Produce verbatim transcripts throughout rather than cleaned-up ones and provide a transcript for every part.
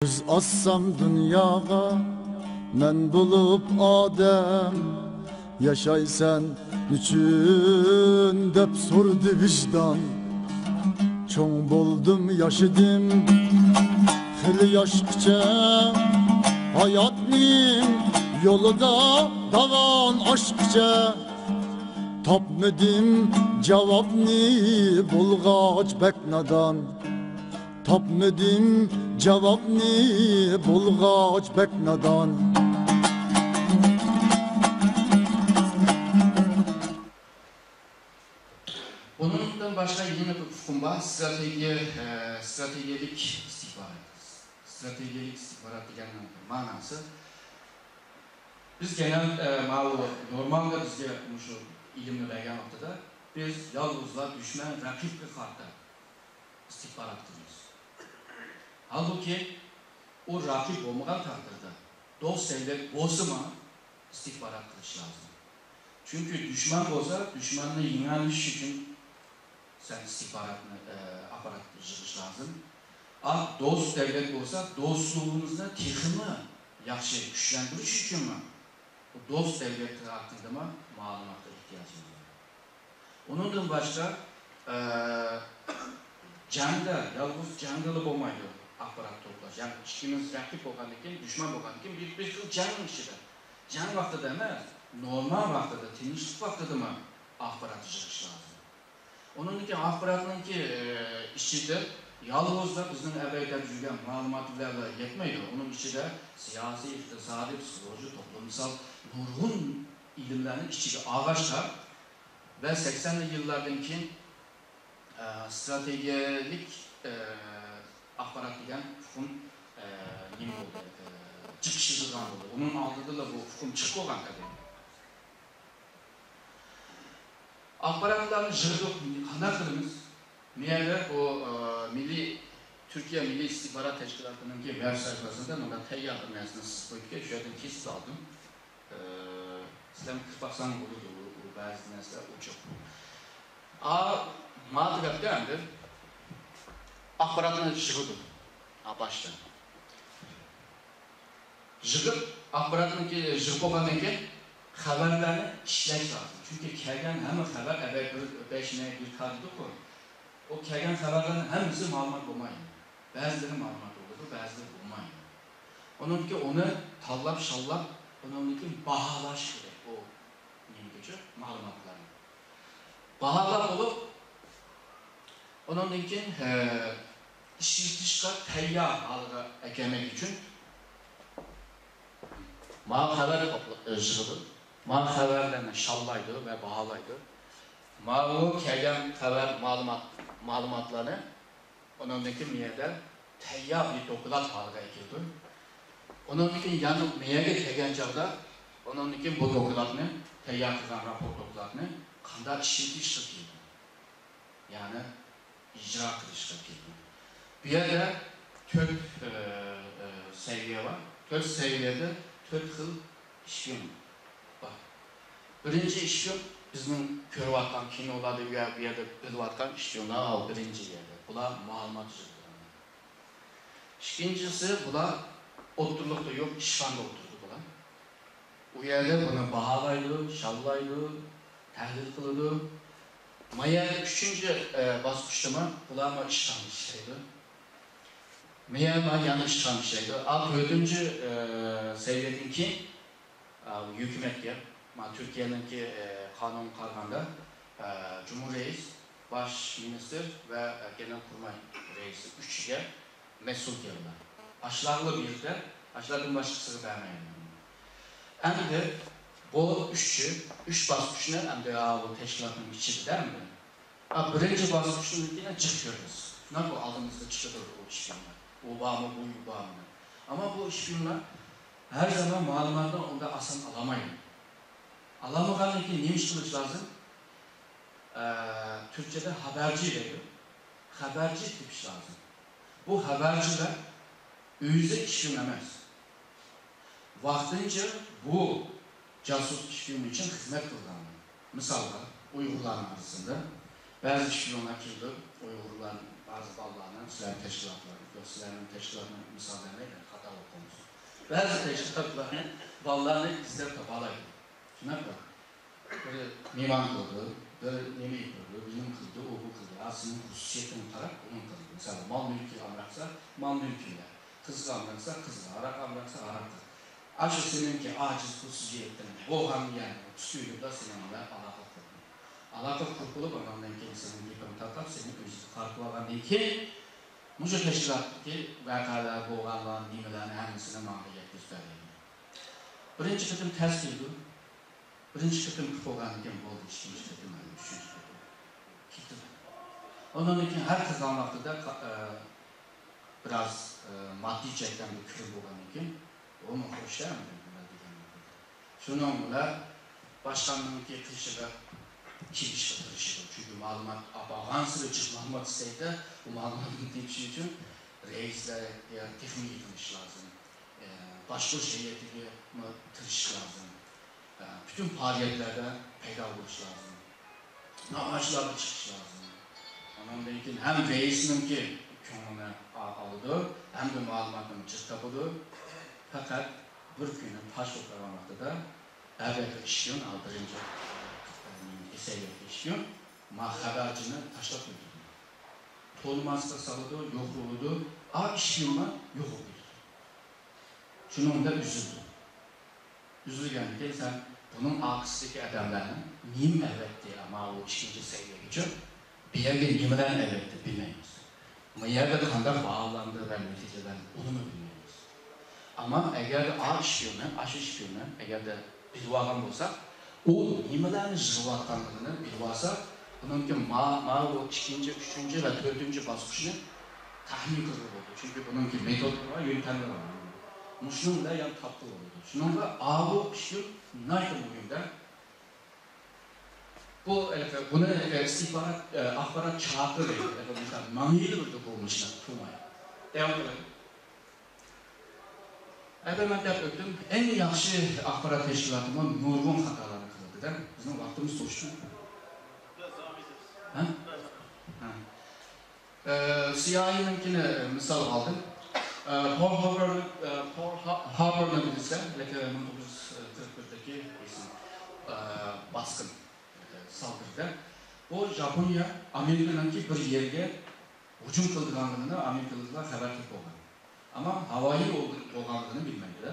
كۆز ئاچسام دۇنياغا مەن بولۇپ ئادەم، ياشايسەن نېچۈن دەپ سورىدى ۋىجدان. چوڭ بولدۇم، ياشىدىم خېلى ياشقىچە، ھاياتنىڭ يولىدا داۋان ئاشقىچە. تاپمىدىم جاۋابنى، بولغاچ بەك نادان. تاپمىدىم جاۋابنى، بولغاچ بەك نادان. بۇنىڭدىن باشقا يەنە بىر ئۇقۇم بار، ستراتېگىيە، ئە، ستراتېگىيەلىك ئىستىخبارات. ستراتېگىيەلىك ئىستىخبارات دېگەننىڭ مەناسى، بىز گېنەل، ئە، ماۋۇ نورمالدا بىزگە مۇشۇ ئىلىمنى بەرگەن ۋاقتىدا بىز يالغۇزلا دۈشمەن، رەقىبكە قارىتا ئىستىخبارات قىلىمىز. ھالبۇكى، ئۇ رەقىب بولمىغان تەقدىردە، دوست دەۋلەت بولسىمۇ ئىستىخبارات قىلىش لازىم. چۈنكى دۈشمەن بولسا، دۈشمەننى يېڭەلىش ئۈچۈن سەن ئىستىخباراتنى، ئە، ئاپپارات يىغىش لازىم. ئا، دوست دەۋلەت بولسا، دوستلۇقىمىزنى تېخىمۇ ياخشى كۈچلەندۈرۈش ئۈچۈنمۇ بۇ دوست دەۋلەت ھەققىدىمۇ مەلۇماتقا ئېھتىياجىمىز بار. ئۇنىڭدىن باشقا، ئە، جەڭدە، يالغۇز جەڭدىلا بولمايدۇ ئاخبارات توپلاش. يەنى ئىككىمىز رەقىب بولغاندىن كېيىن، دۈشمەن بولغاندىن كېيىن بىر، بىر خىل جەڭنىڭ ئىچىدە. جەڭ ۋاقتىدا ئەمەس، نورمال ۋاقتىدا، تىنچلىق ۋاقتىدىمۇ ئاخبارات يىغىش لازىم. ئۇنىڭدىن كېيىن ئاخباراتنىڭكى، ئە، ئىچىدە يالغۇزلا بىزنىڭ ئەۋەي دەپ يۈرگەن مەلۇمات بىلەنلا يەتمەيدۇ. ئۇنىڭ ئىچىدە سىياسىي، ئىقتىسادىي، پسىخولوگىيە، توپلۇمسال نۇرغۇن ئىلىملەرنى ئىچىگە ئالغاچقا، ۋە سەكسەنلىك يىللاردىن كېيىن، ئە، ستراتېگىيەلىك، ئە، ئاخبارات دېگەن ئۇقۇم، ئە، نېمە بولدى؟ ئە، جىق ئىشلىتىدىغان بولدى. ئۇنىڭ ئالدىدىلا بۇ ئۇقۇم جىق بولغان تەبىئىي. ئاخباراتلارنى يىغدۇق، قانداق قىلىمىز؟ مەيەردە بۇ، ئە، مىللىي، تۈركىيە مىللىي ئىستىخبارات تەشكىلاتىنىڭكى ۋېب ساھىپىسىدە مانا تەييار بىر نەرسىنى سىزىپ قويۇپتىكەن، شۇ يەردىن كېسىپ ئالدىم. ئە، سىلەرمۇ كىرىپ باقساڭ بولىدۇ، ئۇ، ئۇ بەزى نەرسىلەر ئوچۇق. ئا، ما تەرەپتە ئەمدى ئاخباراتنى يىغىدۇ. ئا، باشتا. يىغىپ، ئاخباراتنى يىغىپ بولغاندىن كېيىن خەۋەرلەرنى ئىشلەش لازىم. چۈنكى كەلگەن ھەممە خەۋەر ئەگەر بىر بەش نەي بىر تارتىدۇ-قۇ، ئۇ كەلگەن خەۋەرلەرنىڭ ھەممىسى مەلۇمات بولمايدۇ. بەزىلىرى مەلۇمات بولىدۇ، بەزىلىرى بولمايدۇ. ئۇنىڭدىن كېيىن ئۇنى تاللاپ، شاللاپ، ئۇنىڭدىن كېيىن باھالاش كېرەك ئۇ نېمىگىچۇ، مەلۇماتلارنى. باھالاپ بولۇپ، ئۇنىڭدىن كېيىن، ھە، ئىشلىتىشقا تەييار ھالغا ئەكەلمەك ئۈچۈن ماۋۇ خەۋەر توپلا-، يىغىدۇ. ماۋۇ خەۋەرلەرنى شاللايدۇ ۋە باھالايدۇ. ماۋۇ كەلگەن خەۋەر مەلۇمات، مەلۇماتلارنى ئۇنىڭدىن كېيىن مۇ يەردە تەييار بىر دوكلات ھالىغا كېلىدۇ. ئۇنىڭدىن كېيىن يەنە مۇ يەرگە كەلگەن چاغدا، ئۇنىڭدىن كېيىن بۇ دوكلاتنى، تەييار قىلغان راپور دوكلاتنى قانداق ئىشلىتىشقا كېلىدۇ. يەنى ئىجرا قىلىشقا كېلىدۇ. بۇ يەردە تۆت، ئە، ئە، سەۋىيە بار. تۆت سەۋىيەدە تۆت خىل ئىشپىيون بار. بىرىنچى ئىشپىيون بىزنىڭ كۆرۈۋاتقان كىنولاردا ۋە بۇ يەردە بىلىۋاتقان ئىشپىيونلار، ئاۋۇ بىرىنچى يەردە. بۇلار مەلۇمات يىغىدۇ. ئىككىنچىسى، بۇلار ئوتتۇرىلىقتا يوق، ئىشخانىدا ئولتۇرىدۇ بۇلار. ئۇ يەردە بۇنى باھالايدۇ، شاللايدۇ، تەھلىل قىلىدۇ. ما يەردە ئۈچىنچى، ئە، باسقۇچتىمۇ بۇلارمۇ ئىشخانىدا ئىشلەيدۇ. ما يەردە يەنە ئىشخانىدا ئىشلەيدۇ. ئا، تۆتىنچى، ئە، سەۋىيەدىن كېيىن، ئا، ھۆكۈمەتكە، ما، تۈركىيەنىڭكى، ئە، قانۇنغا قارىغاندا، ئە، جۇمھۇر رەئىس، باش مىنىستىر ۋە، ئە، گېنېرال قۇرماي رەئىسى ئۈچىگە مەسئۇل كېلىدۇ. ئاشۇلارغىلا بېرىدۇ، ئاشۇلاردىن باشقىسىغا بەرمەيدۇ. ئەمدى بۇ ئۈچى، ئۈچ باسقۇچنى ئەمدى، ئا، بۇ تەشكىلاتنىڭ ئىچىدە ئەمدى. ئا، بىرىنچى باسقۇچنىڭكىنى جىق كۆرىمىز. شۇنداققۇ، ئالدىمىزغا چىقىدۇ ئۇ ئىشپىيونلار. ئۇ بارمۇ، بۇ بارمۇ؟ ئەمما بۇ ئىشپىيونلار ھەر زامان مەلۇماتنى ئۇنداق ئاسان ئالالمايدۇ. ئالالمىغاندىن كېيىن نېمە ئىش قىلىش لازىم؟ ئە، تۈركچىدە خەۋەرچى دەيدۇ. خەۋەرچى تېپىش لازىم. بۇ خەۋەرچىلەر ئۆزى ئىشپىيون ئەمەس. ۋاقتىنچە بۇ جاسۇس ئىشپىيون ئۈچۈن خىزمەت قىلغان. مىسالغا، ئۇيغۇرلارنىڭ ئارىسىدا بەزى ئىشپىيونلار كېلىدۇ، ئۇيغۇرلار بەزى بالىلارنىڭ سىلەرنىڭ تەشكىلاتلىرىڭىز يوق، سىلەرنىڭ تەشكىلاتنىڭ مىسال بەرمەيمەن، خاتا ئوقۇڭىز. بەزى تەشكىلاتلارنى بالىلارنى ئىزدەپ تاپالايدۇ. شۇنداقمۇ؟ بىر مېھمان قىلىدۇ، بىر نېمە ئېيتىدۇ، بىلىم قىلىدۇ، ئۇ بۇ قىلىدۇ. ھا، سېنىڭ خۇسۇسىيىتىڭگە قاراپ ئۇنىڭ قىلىدۇ. مىسالى، مال مۈلكىگە ئامراقسا، مال مۈلكىگە، قىزغا ئامراقسا، قىزغا، ھاراققا ئامراقسا، ھاراققا. ئاشۇ سېنىڭكى ئاجىز، خۇسۇسىيىتىڭ بولغان يەرنى تۇتۇۋېلىپ سېنىڭ بىلەن ئالاقە قۇرىدۇ. ئالاقە قۇرۇپ بولۇپ، ئاندىن كېيىن سېنىڭ گېپىڭنى تارقاپ، سېنى ئۆزىگە قارىتىۋالغاندىن كېيىن، مۇشۇ تەشكىلاتتىكى ۋەقەلەر بولغانلار، نېمىلەرنى ھەممىسىنى ماڭا يەتكۈزۈپ بەرگەن. بىرىنچى قېتىم تەس كېلىدۇ. بىرىنچى قېتىم قىلىپ بولغاندىن كېيىن بولدى، ئىككىنچى قېتىم، ئۈچىنچى قېتىم كېتىدۇ. ئۇنىڭدىن كېيىن ھەر قىلغان ۋاقتىدا، ئە، بىراز، ئە، ماددىي جەھەتتىن بىر كىرىم بولغاندىن كېيىن، ئۇمۇ خوش ئەمدى نېمە دېگەن. شۇنىڭ بىلەن باشقاننىڭكى قىلىشىغا كېلىشىشقا تىرىشىدۇ. چۈنكى مەلۇمات ئاپارغانسېرى جىق مەلۇمات ئىستەيدۇ. بۇ مەلۇماتنى تېپىش ئۈچۈن رەئىسلەرگە تېخىمۇ يېقىنلىشىش لازىم. ئە، باشقۇرۇش ھەيئىتىگىمۇ تىرىشىش لازىم. ئە، پۈتۈن پائالىيەتلەردە پەيدا بولۇش لازىم. نامايىشلارغا چىقىش لازىم. ئۇنىڭدىن كېيىن ھەم رەئىسنىڭكى كۆڭلىنى ئا-، ئالىدۇ، ھەمدە مەلۇماتنى جىق تاپىدۇ. پەقەت بىر كۈنى پاش بولۇپ قالغان ۋاقتىدا، ئەلۋەتتە، ئىشكۈن، ئا، بىرىنچى، ئە، سەۋىيەدىكى ئىشكۈن، ما خەۋەرچىنى تاشلاپ قويدى. تونۇماسلىققا سالىدۇ، يوقلىۋالىدۇ، ئا، ئىشكۈنمۇ يوقىلىپ كېتىدۇ. شۇنىڭ بىلەن ئۈزۈلدى. ئۈزۈلگەندىن كېيىن سەن بۇنىڭ ئارقىسىدىكى ئادەملەرنى نېمە ئەۋەتتى، ماۋۇ ئىككىنچى سەۋىيەگىچە بۇ يەرگە نېمىلەرنى ئەۋەتتى بىلمەيمىز. بۇ يەردە قانداق باھالاندى ۋە نەتىجىلەر ئۇنىمۇ بىلمەيمىز. ئەمما ئەگەردە ئا ئىشكۈننى، ئاشۇ ئىشكۈننى ئەگەردە بىلىۋالغان بولساق، ئۇ نېمىلەرنى يىغىۋاتقانلىقىنى بىلىۋالساق، ئۇنىڭكى ما-، ماۋۇ ئىككىنچى، ئۈچىنچى ۋە تۆتىنچى باسقۇچنى تەخمىن قىلغىلى بولىدۇ. چۈنكى بۇنىڭكى مېتودلىرى بار، يۆنتەملىرى بار. مۇشۇنىڭ بىلەن يەنە تاپقىلى بولىدۇ. شۇنىڭغا ئاۋۇ ئىشكۈن ناھايىتى مۇھىمدە. بۇ، ھېلىقى، بۇنى، ھېلىقى، ئىستىخبارات، ئە، ئاخبارات چاقى دەيدۇ. ھېلىقى مۇشۇنداق ماڭىدۇ بىر دوقۇرۇلۇشنى تۇرماي. داۋام قىلىڭ. ئەبە مەن دەپ ئۆتتۈم. ئەڭ ياخشى ئاخبارات تەشكىلاتىمۇ نۇرغۇن خاتالارنى قىلىدۇ-دە. بىزنىڭ ۋاقتىمىز توشتى. ھە؟ ھە. ئە، سىئايېنىڭكىنى مىسالغا ئالدىم. ئە، پېرل ھاربورنى، ئە، پېرل ھا-، ھاربورنى بىلسە، لېكىن مىڭ توققۇز يۈز قىرىق بىردىكى ئېسىل، ئە، باسقىن، ئە، سالدۇرۇشتا. بۇ ياپونىيە ئامېرىكىنىڭكى بىر يەرگە ھۇجۇم قىلىدىغانلىقىنى ئامېرىكىلىقلار خەۋەر تېپىپ بولغان. ئەمما ھاۋايى بولغانلىقىنى بىلمەيدۇ-دە.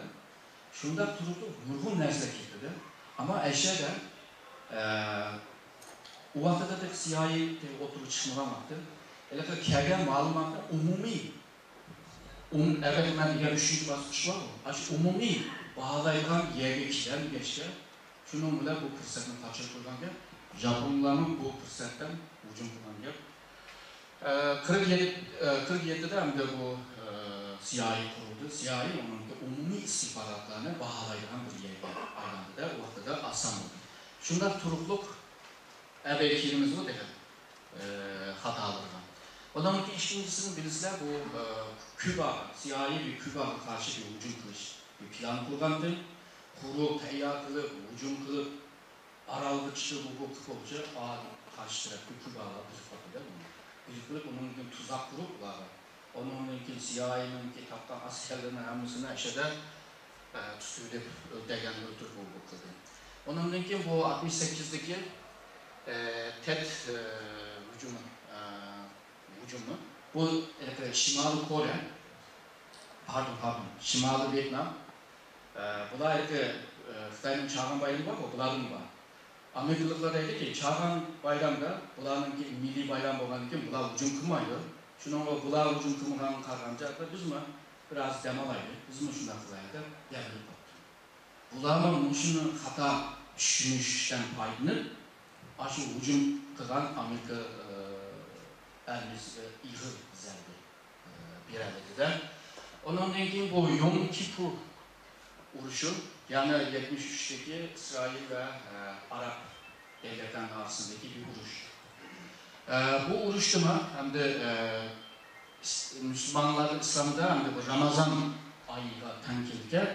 شۇنداق تۇرۇپلا نۇرغۇن نەرسىلەر كېتىدۇ. ئەمما ئەشەدە، ئە، ئۇ ۋاقىتتا تېخى سىئايې تېخى ئوتتۇرىغا چىقمىغان ۋاقتى. ھېلىقى كەلگەن مەلۇماتنى ئومۇمىي، ئوم-، ئەلۋەتتە، مەن دېگەن ئۈچىنچى باسقۇچ بارغۇ، ئاشۇ ئومۇمىي باھالايدىغان يەرگە كېلەلمىگەچكە، شۇنىڭ بىلەن بۇ پۇرسەتنى قاچۇرۇپ قويغان گەپ. ياپونلارمۇ بۇ پۇرسەتتىن ھۇجۇم قىلغان گەپ. ئە، قىرىق يەتتە، ئە، قىرىق يەتتىدە ئەمدى بۇ، ئە، سىئايې قۇرۇلدى. سىئايې ئۇنىڭ ئومۇمىي ئىستىخباراتلارنى باھالايدىغان بىر يەرگە ئايلاندى-دە، ئۇ ۋاقتىدا ئاسان بولدى. شۇنداق تۇرۇقلۇق ئەبەي كېلىمىزغۇ تېخى، ئە، خاتالىرىغا. ئۇنىڭ ئىككىنچىسىنى بىلىسىلەر، بۇ، ئە، كۇباغا، سىئايې بۇ كۇباغا قارشى بىر ھۇجۇم قىلىش بىر پىلان قۇرغانىدى. قۇرۇپ، تەييار قىلىپ، ھۇجۇم قىلىپ، ئارالغا چىقىپ ھۇقۇق قىلغۇچە قارشى تەرەپكە كۇبالار بېسىپ قاپتۇ-دە بۇنى. بېسىپ قىلىپ، ئۇنىڭدىن تۇزاق قۇرۇپ ئۇلارغا. ئۇنىڭدىن كېيىن سىئايېنىڭكى تاپقان ئەسكەرلىرىنىڭ ھەممىسىنى ئەشەدە، ئە، تۇتۇۋېلىپ، ئۆلتۈرگەن، ئۆلتۈرۈپ ھۇقۇق قىلدى. ئۇنىڭدىن كېيىن بۇ ئاتمىش سەككىزدىكى، ئە، تېد، ئە، ھۇجۇمى، ئە، ھۇجۇمى. بۇ، ھېلىقى شىمالىي كورېيە، پاردون، پاردون، شىمالىي ۋيېتنام. ئە، بۇلار ھېلىقى، ئە، خىتاينىڭ چاغان بايرىمى بارغۇ، بۇلاردىمۇ بار. ئامېرىكىلىقلار دەيدۇكى، چاغان بايرامدا بۇلارنىڭكى مىللىي بايرام بولغاندىن كېيىن بۇلار ھۇجۇم قىلمايدۇ. شۇنىڭغا بۇلار ھۇجۇم قىلمىغانغا قارىغاندا، بىزمۇ بىر ئاز دەم ئالايلى، بىزمۇ شۇنداق قىلايلى دەپ دەم ئېلىپ قاپتۇ. بۇلارمۇ مۇشۇنى خاتا چۈشىنىشتىن پايدىلىنىپ، ئاشۇ ھۇجۇم قىلغان ئامېرىكا، ئە، ئارمىيىسىگە ئېغىر زەربە، ئە، بېرەلىدى-دە. ئۇنىڭدىن كېيىن بۇ يوم كىپۇر ئۇرۇشى، يەنى يەتمىش ئۈچتىكى ئىسرائىل ۋە، ئە، ئاراب دۆلەتلەرنىڭ ئارىسىندىكى بىر ئۇرۇش. ئە، بۇ ئۇرۇشتىمۇ ئەمدى، ئە، ئىس-، مۇسۇلمانلار ئىسلامدا ئەمدى بۇ رامازان ئايىغا تەڭ كېلىدىكەن.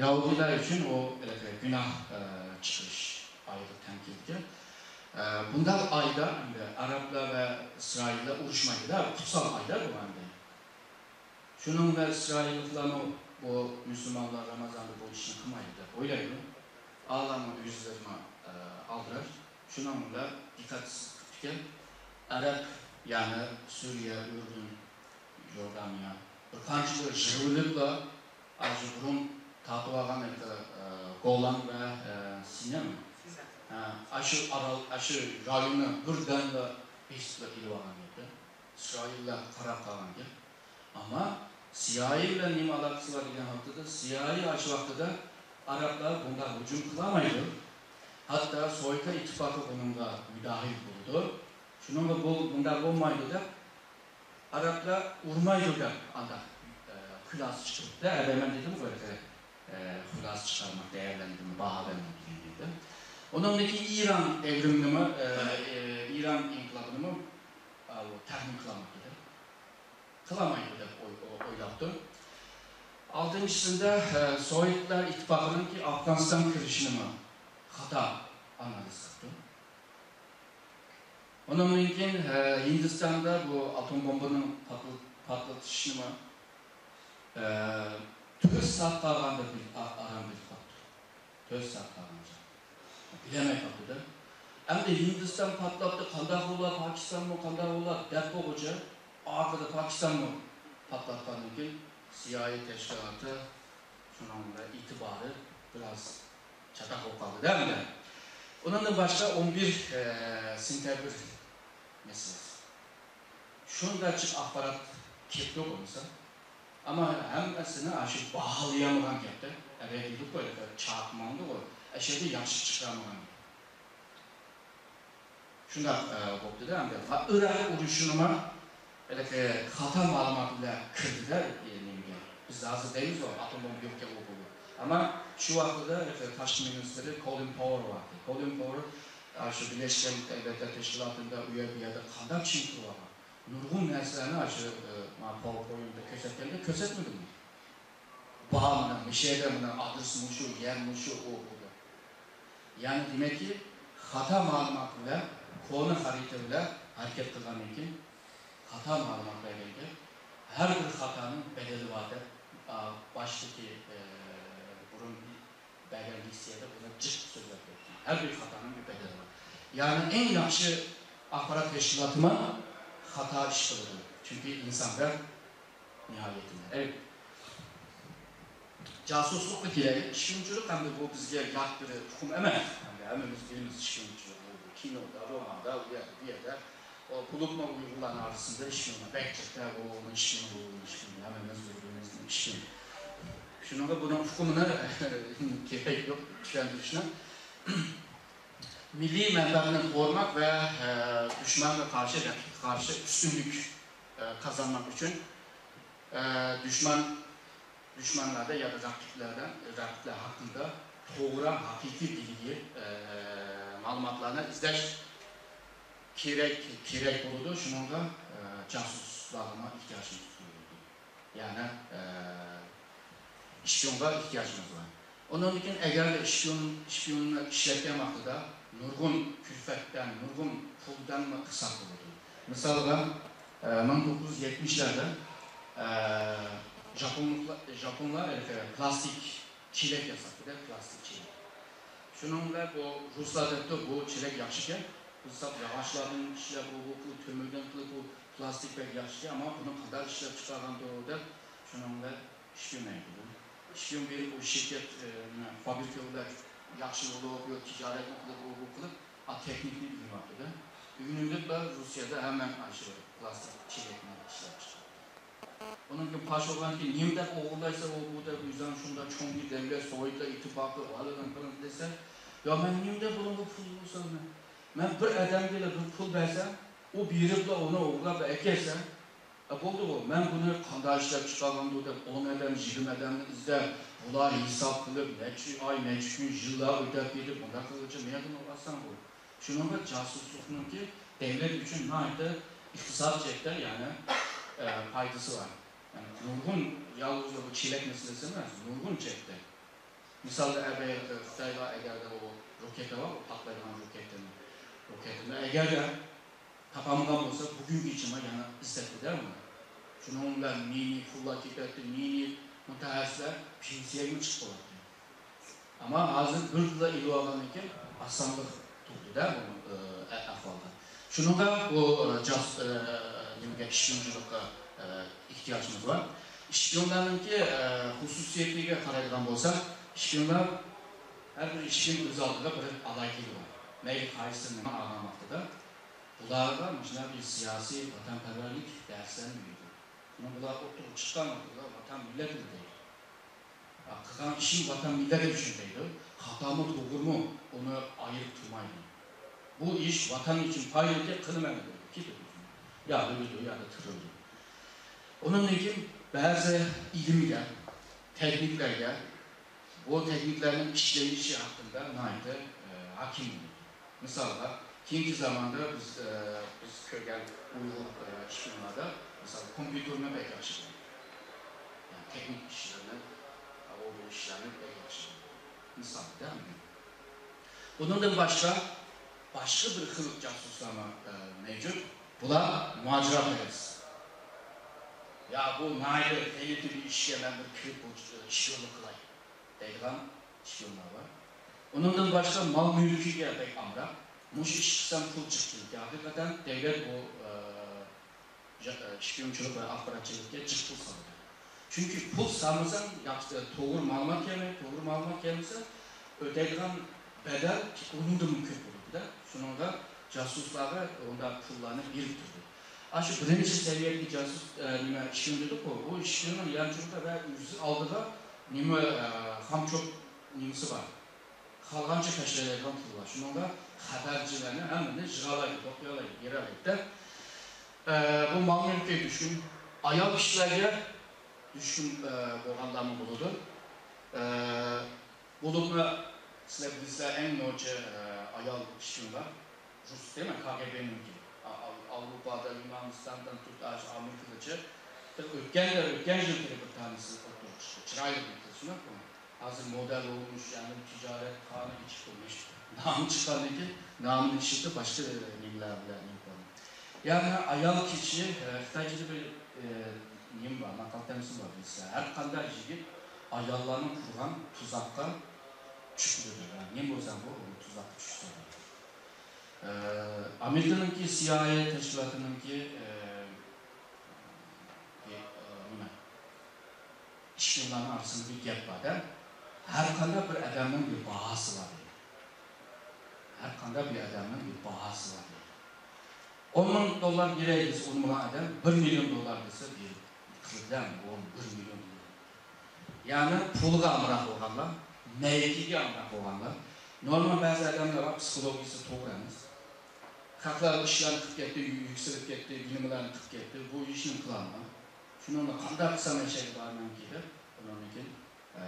يەھۇدىيلار ئۈچۈن ئۇ، ئە، گۇناھ، ئە، چىقىرىش ئايىغا تەڭ كېلىدىكەن. ئە، بۇنداق ئايدا ئەمدى ئەرەبلەر ۋە ئىسرائىللار ئۇرۇشمايدۇ-دە، قۇتسال ئايدا بۇ ئەمدى. شۇنىڭ بىلەن ئىسرائىللىقلارمۇ بۇ مۇسۇلمانلار رامازاندا بۇ ئىشنى قىلمايدۇ دەپ ئويلايدۇ. ئالامۇ ئۆزلىرىمۇ، ئە، ئالدىراش. شۇنىڭ بىلەن دىققەتسىز قىپتىكەن. ئەرەب، يەنى سۈرىيە، ئۈردۈن، جوردانىيە، بىر قانچىلىرى يىغىۋېلىپلا، ئاشۇ بۇرۇن تارتىۋالغان، ئە، گولان ۋە، ئە، سىنەم. ھە، ئاشۇ ئارال، ئاشۇ رايوننى بىردەملا بېسىپلا ئېلىۋالغان گەپ. ئىسرائىللار قاراپ قالغان گەپ. ئەمما سىيائىي بىلەن نېمە ئالاقىسى بار دېگەن ۋاقتىدا، سىيائىي ئاشۇ ۋاقتىدا ئەرەبلەر بۇنداق ھۇجۇم قىلالمايدۇ. ھەتتا سوۋېتلار ئىتتىپاقى بۇنىڭغا مۇداخىل بولىدۇ. شۇنىڭغا بۇ، بۇنداق بولمايدۇ دەپ، ئەرەبلەر ئۇرمايدۇ دەپ، ئانداق، ئە، خۇلاسە چىقىرىپتۇ. ئەرەبلەر دېدىم، بۇ يەردە، ئە، خۇلاسە چىقارماق، دەيەرلەندۈرمە، باھا بەرمەك دېگەن گەپتە. ئۇنىڭدىن كېيىن ئىران ئەۋرىمىنىمۇ، ئە، ئە، ئىران ئىنقىلابىنىمۇ، ئە، بۇ تەخمىن قىلالماپتۇ دەپ. قىلالمايدۇ دەپ ئوي-، ئو-، ئويلاپتۇ. ئالتىنچىسىدە، ئە، سوۋېتلار ئىتتىپاقىنىڭكى ئافغانىستانغا كىرىشىنىمۇ خاتا ئانالىز قىپتۇ. ئۇنىڭدىن كېيىن، ھە، ھىندىستاندا بۇ ئاتوم بومبىنىڭ پاتل-، پاتلىتىشىنىمۇ، ھە، تۆت سائەت قالغاندا بىل-، ئا-، ئاران بىلىپ قاپتۇ. تۆت سائەت قالغانچە. بىلەلمەي قاپتۇ-دە. ئەمدى ھىندىستان پاتلاتتى، قانداق بولا، پاكىستانمۇ قانداق بولا دەپ بولغۇچە، ئاخىرىدا پاكىستانمۇ پاتلاتقاندىن كېيىن سىيائىي تەشكىلاتى شۇنىڭ بىلەن ئېتىبارى بىراز چاتاق بولۇپ قالدى-دە ئەمدى. ئۇنىڭدىن باشقا ئون بىر، ئە، سېنتەبىر مەسىلىسى. شۇنداق جىق ئاخبارات كەپتۇ بولمىسا. ئەمما ھەممىسىنى ئاشۇ باھالىيالمىغان گەپتە. ئەگەر دېدۇق قوي، چاقماڭدىغۇ، ئەشەدە ياخشى چىقارمىغان گەپ. شۇنداق، ئە، بوپتۇ-دە، ئەمدى. ۋە ئىراق ئۇرۇشىنىمۇ ھېلىقى خاتا مەلۇمات بىلەن كىردى-دە، ئە، نېمىگە. بىز ھازىر دەيمىزغۇ، ئاتوم بومبا يوقكەن ئۇ بۇ. ئەمما شۇ ۋاقىتتا ھېلىقى تاشقى مىنىستىرى كولىن پاۋېل بارتى. كولىن پاۋېل، ئە، شۇ بىرلەشكەن دۆلەتلەر تەشكىلاتىدا ئۇ يەر بۇ يەردە قانداق چىڭ تۇرۇۋالغان. نۇرغۇن نەرسىلەرنى شۇ، ئە، مانا پاۋېل پوينتتا كۆرسەتكەندە كۆرسەتمىدىمۇ؟ بار مانا، مۇشۇ يەردە مانا ئادرېس مۇشۇ، يەر مۇشۇ، ئۇ، بۇ دەپ. يەنى دېمەككى، خاتا مەلۇمات بىلەن، كونا خەرىتە بىلەن ھەرىكەت قىلغاندىن كېيىن، خاتا مەلۇمات بەرگەنگە ھەر بىر خاتانىڭ بەدىلى بار دەپ، ئا، باشتىكى، ئە، بۇرۇن بەرگەن لېكسىيەدە بۇنى جىق سۆزلەپ ئۆتتۈم. ھەر بىر خاتانىڭ بىر بەدىلى بار. يەنى ئەڭ ياخشى ئاخبارات تەشكىلاتىمۇ خاتا ئىش قىلىدۇ. چۈنكى ئىنساندا نىھايىتىندە. ئەي، جاسۇسلۇققا كېلەيلى. ئىشپىيونچىلىق ئەمدى بۇ بىزگە يات بىر ئۇقۇم ئەمەس. ئەمدى ھەممىمىز بىلىمىز ئىشپىيونچىلىق، بۇ، بۇ كىنودا، روماندا، ئۇ يەردە، بۇ يەردە. ئۇ بولۇپمۇ ئۇيغۇرلارنىڭ ئارىسىدا ئىشپىيونلار بەك جىق-دە، ئۇنىڭ ئىشپىيونى، بۇ ئۇنىڭ ئىشپىيونى، ھەممىمىز بىر-بىرىمىزنىڭ ئىشپىيونى. شۇنىڭغا بۇنىڭ ئۇقۇمىنى كېرەك يوق چۈشەندۈرۈشنىڭ. مىللىي مەنپەئەتنى قوغدىماق ۋە، ئە، دۈشمەنگە قارشى، رەقىبكە قارشى ئۈستۈنلۈك، ئە، قازانماق ئۈچۈن، ئە، دۈشمەن، دۈشمەنلەردە ياكى رەقىبلەردە، رەقىبلەر ھەققىدە توغرا، ھەقىقىي، بىلگى، ئە، مەلۇماتلارنى ئىزدەش كېرەك، كېرەك بولىدۇ. شۇنىڭغا، ئە، جاسۇسلارغىمۇ ئېھتىياجىمىز تۇيۇلىدۇ. يەنى، ئە، ئىشپىيونغا ئېھتىياجىمىز بار. ئۇنىڭدىن كېيىن ئەگەردە ئىشپىيون، ئىشپىيوننى ئىشلەتكەن ۋاقتىدا نۇرغۇن كۈلپەتتىن، نۇرغۇن پۇلدىنمۇ قىساس بولىدۇ. مىسالغا، ئە، مىڭ توققۇز يۈز يەتمىشلەردە، ئە، ژاپونلۇقلار، ژاپونلار ھېلىقى پلاستىك چېلەك ياساپتۇ-دە، پلاستىك چېلەك. شۇنىڭ بىلەن بۇ رۇسلار دەپتۇ، بۇ چېلەك ياخشىكەن، بىز ساپ ياغاچلاردىن ئىشلەپ، بۇ، بۇ قىلىپ، تۆمۈردىن قىلىپ، بۇ پلاستىك بەك ياخشىكەن، ئەمما بۇنى قانداق ئىشلەپ چىقارغاندۇ دەپ، شۇنىڭ بىلەن ئىشپىيون ئەيىبلىدى. ئىشپىيون بېرىپ ئۇ شىركەت، ئە، نېمە، فابرىكا بىلەن ياخشى بولۇپ، يا تىجارەتنى قىلىپ، ئۇ، بۇ قىلىپ، ئا، تېخنىكىنى ئۆگىنىۋاتىدۇ. ئۆگىنىۋېلىپلا روسىيەدە ھەممە ئاشۇ پلاستىك چېلەكنى ئىشلەپ چىقىرىدۇ. ئۇنىڭ كېيىن پاش بولغاندىن كېيىن، نېمە دەپ ئوغرىلايسەن ئۇ، بۇ دەپ، ئۆزۈڭ شۇنداق چوڭ بىر دەۋلەت، سوۋېتلار ئىتتىپاقى، ھالىدىن پۇلۇڭ دېسە، يا مەن نېمە دەپ بۇنىڭغا پۇل بولسا، مەن بىر ئادەمگىلا بىر پۇل بەرسەم، ئۇ بېرىپلا ئۇنى ئوغرىلاپ ئەكەلسە، ئە، بولدىغۇ، مەن بۇنى قانداق ئىشلەپ چىقارغاندۇ دەپ، ئون ئادەم، يىگىرمە ئادەمنى ئىزدەپ، بۇلار ھېساب قىلىپ، نەچچە ئاي، نەچچە كۈن، يىللار ئۆتەپ كېتىپ، بۇنداق قىلغۇچە مەيدىن ئالغانسەن بۇ. شۇنىڭغا جاسۇسلۇقنىڭكى دەۋلەت ئۈچۈن ناھايىتى ئىقتىساد جەھەتتە، يەنى، ئە، پايدىسى بار. يەنى نۇرغۇن، يالغۇزلا بۇ چېلەك مەسىلىسى ئەمەس، نۇرغۇن جەھەتتە. مىسالدا، ئەگەر خىتايلار ئەگەردە ئۇ روكېتا بار، ئۇ پارتلايدىغان روكېتىنى، ئۇ كەتتىمۇ؟ ئەگەردە تاپالمىغان بولسا، بۈگۈنگىچىمۇ يەنە ئىزدەتتى-دە ئۇنى. شۇنىڭ بىلەن نى-نى پۇللار كېتەتتى، نى-نى مۇتەخەسسىسلەر پېنسىيەگىمۇ چىقىپ بولاتتى. ئەمما ھازىر بىردىنلا ئېلىۋالغاندىن كېيىن ئاسانلىق تۇغدى-دە بۇ، ئە، ئەھۋالدا. شۇنىڭغا بۇ، ئە، جاس-، ئە، نېمىگە، ئىشپىيونچىلىققا، ئە، ئېھتىياجىمىز بار. ئىشپىيونلارنىڭكى، ئە، خۇسۇسىيىتىگە قارايدىغان بولساق، ئىشپىيونلار، ھەر بىر ئىشپىيون ئۆز ئالدىغا بىر ئالاھىدىلىكى بار. مەيلى قايسى نېمە ئالغان ۋاقتىدا بۇلارغا مۇشۇنداق بىر سىياسىي ۋەتەنپەرۋەرلىك دەرسلەرنى بېرىدۇ. شۇنىڭ بىلەن ئوتتۇرىغا چىققان ۋاقتىدا ۋەتەن مىللەت دەيدۇ. ھە، قىلغان ئىشىم ۋەتەن مىللەت ئۈچۈن دەيدۇ. خاتامۇ توغرىمۇ ئۇنى ئايرىپ تۇرمايدۇ. بۇ ئىش ۋەتەن ئۈچۈن پايدىلىككەن، قىلىمەن دەيدۇ. كېتىدۇ. يا ئۆلىدۇ، يا تىرىلىدۇ. ئۇنىڭدىن كېيىن بەزى ئىلىمگە، تېخنىكلارغا، بۇ تېخنىكلارنىڭ ئىشلىنىشى ھەققىدە ناھايىتى، ئە، ھاكىم بولىدۇ. مىسالغا، كېيىنكى زاماندا بىز، ئە، بىز كۆرگەن ئۇيغۇر، ئە، ئىشپىيونلاردا، مىسال، كومپيۇتېرنى بەك ياخشى بىلىدۇ. يەنى تېخنىك ئىشلارنى، ئۇ بۇ ئىشلارنى بەك ياخشى بىلىدۇ. مىسالدا، بۇنىڭدىن باشقا، باشقا بىر خىل جاسۇسلارمۇ، ئە، مەۋجۇت. بۇلار ماجىراپەرەس. يا بۇ ناھايىتى غەلىتە بىر ئىشكە مەن بىر كىرىپ بۇ ئىشنى قىلاي دەيدىغان ئىشپىيونلار بار. ئۇنىڭدىن باشقا مال-مۈلكىگە بەك ئامراق. مۇشۇ ئىش قىلسام پۇل چىقىدىكەن. ھەقىقەتەن دۆلەت بۇ، ئە، جا-، ئە، ئىشپىيونچىلىق ۋە ئاخباراتچىلىققا جىق پۇل سالىدۇ. چۈنكى پۇل سالمىساڭ، ياخشى، توغرا مەلۇمات كەلمەي، توغرا مەلۇمات كەلمىسە، ئۆتەيدىغان بەدەل ئۇنىڭدىنمۇ كۆپ بولىدۇ-دە. شۇنىڭغا جاسۇسلارغا ئۇنداق پۇللارنى بېرىپ تۇردى. ئاشۇ بىرىنچى سەۋىيەدىكى جاسۇس، ئە، نېمە، ئىشپىيون دېدۇققۇ، ئۇ ئىشپىيوننىڭ يانچۇقىدا ۋە ئۆزى ئالدىغا نېمە، ئە، خامچوت نېمىسى بار. خالىغانچە تاشلايدىغان پۇل بار. شۇنىڭغا خەۋەرچىلەرنى ھەممىنى يىغالايدۇ، توپلىيالايدۇ، بېرەلەيدۇ-دە. ئە، بۇ مال-مۈلككە چۈشكۈن، ئايال كىشىلەرگە چۈشكۈن، ئە، بولغانلارمۇ بولىدۇ. ئە، بولۇپمۇ سىلەر بىلسىلەر، ئەڭ نوچى، ئە، ئايال ئىشپىيونلار رۇس دەيمەن، كاگېبېنىڭكى. ئا-، ئا-، ئاۋروپادا، يۇنانىستاندىن تۇتۇپ ئامېرىكىغىچە. ئۆتكەندە، ئۆتكەن يىل بىر تانىسى ئوتتۇرىغا چىقتى. چىرايلىق بىر قىز، شۇنداقمۇ؟ ھازىر مودېل بولمۇش، يەنى تىجارەتخانا ئېچىپ تۇرمۇش. نامى چىققاندىن كېيىن نامىنى ئىشلىتىپ، باشقا نېمىلەر بىلەن نېمە قىلغان. يەنى ئايال كىشى، ئە، خىتايچىدا بىر، ئە، نېمە بار، ماقال تەمسىل بار بىلىسىلەر. ھەر قانداق يىگىت ئاياللارنىڭ قۇرغان تۇزاققا چۈشىدۇ دەيدۇ. نېمە بولسا بۇ، ئۇ تۇزاققا چۈشىدۇ. ئە، ئامېرىكىنىڭكى سىي ئاي ئەي تەشكىلاتىنىڭكى، ئە، ئە، نېمە؟ ئىشپىيونلارنىڭ ئارىسىدا بىر گەپ بار-دە، ھەر قانداق بىر ئادەمنىڭ بىر باھاسى بار دەيدۇ. ھەر قانداق بىر ئادەمنىڭ بىر باھاسى بار دەيدۇ. ئون مىڭ دوللار بېرەي دېسە، ئۇنىمىغان ئادەم بىر مىليون دوللار دېسە، بېرىپ قىلىدۇ-دە، ئون، بىر مىليون دوللار. يەنى پۇلغا ئامراق بولغانلار، مەيكىگە ئامراق بولغانلار. نورمال بەزى ئادەملەر بار، پسىخولوگىيىسى توغرا ئەمەس. خەقلەر ئىشلارنى قىلىپ كەتتى، يۈكسىلىپ كەتتى، بىلىملەرنى قىلىپ كەتتى، بۇ ئىشنى قىلالماي. شۇنىڭدا قانداق قىلسام ياشايدۇ بارمەنكى دەپ، ئۇنىڭدىن كېيىن، ئە،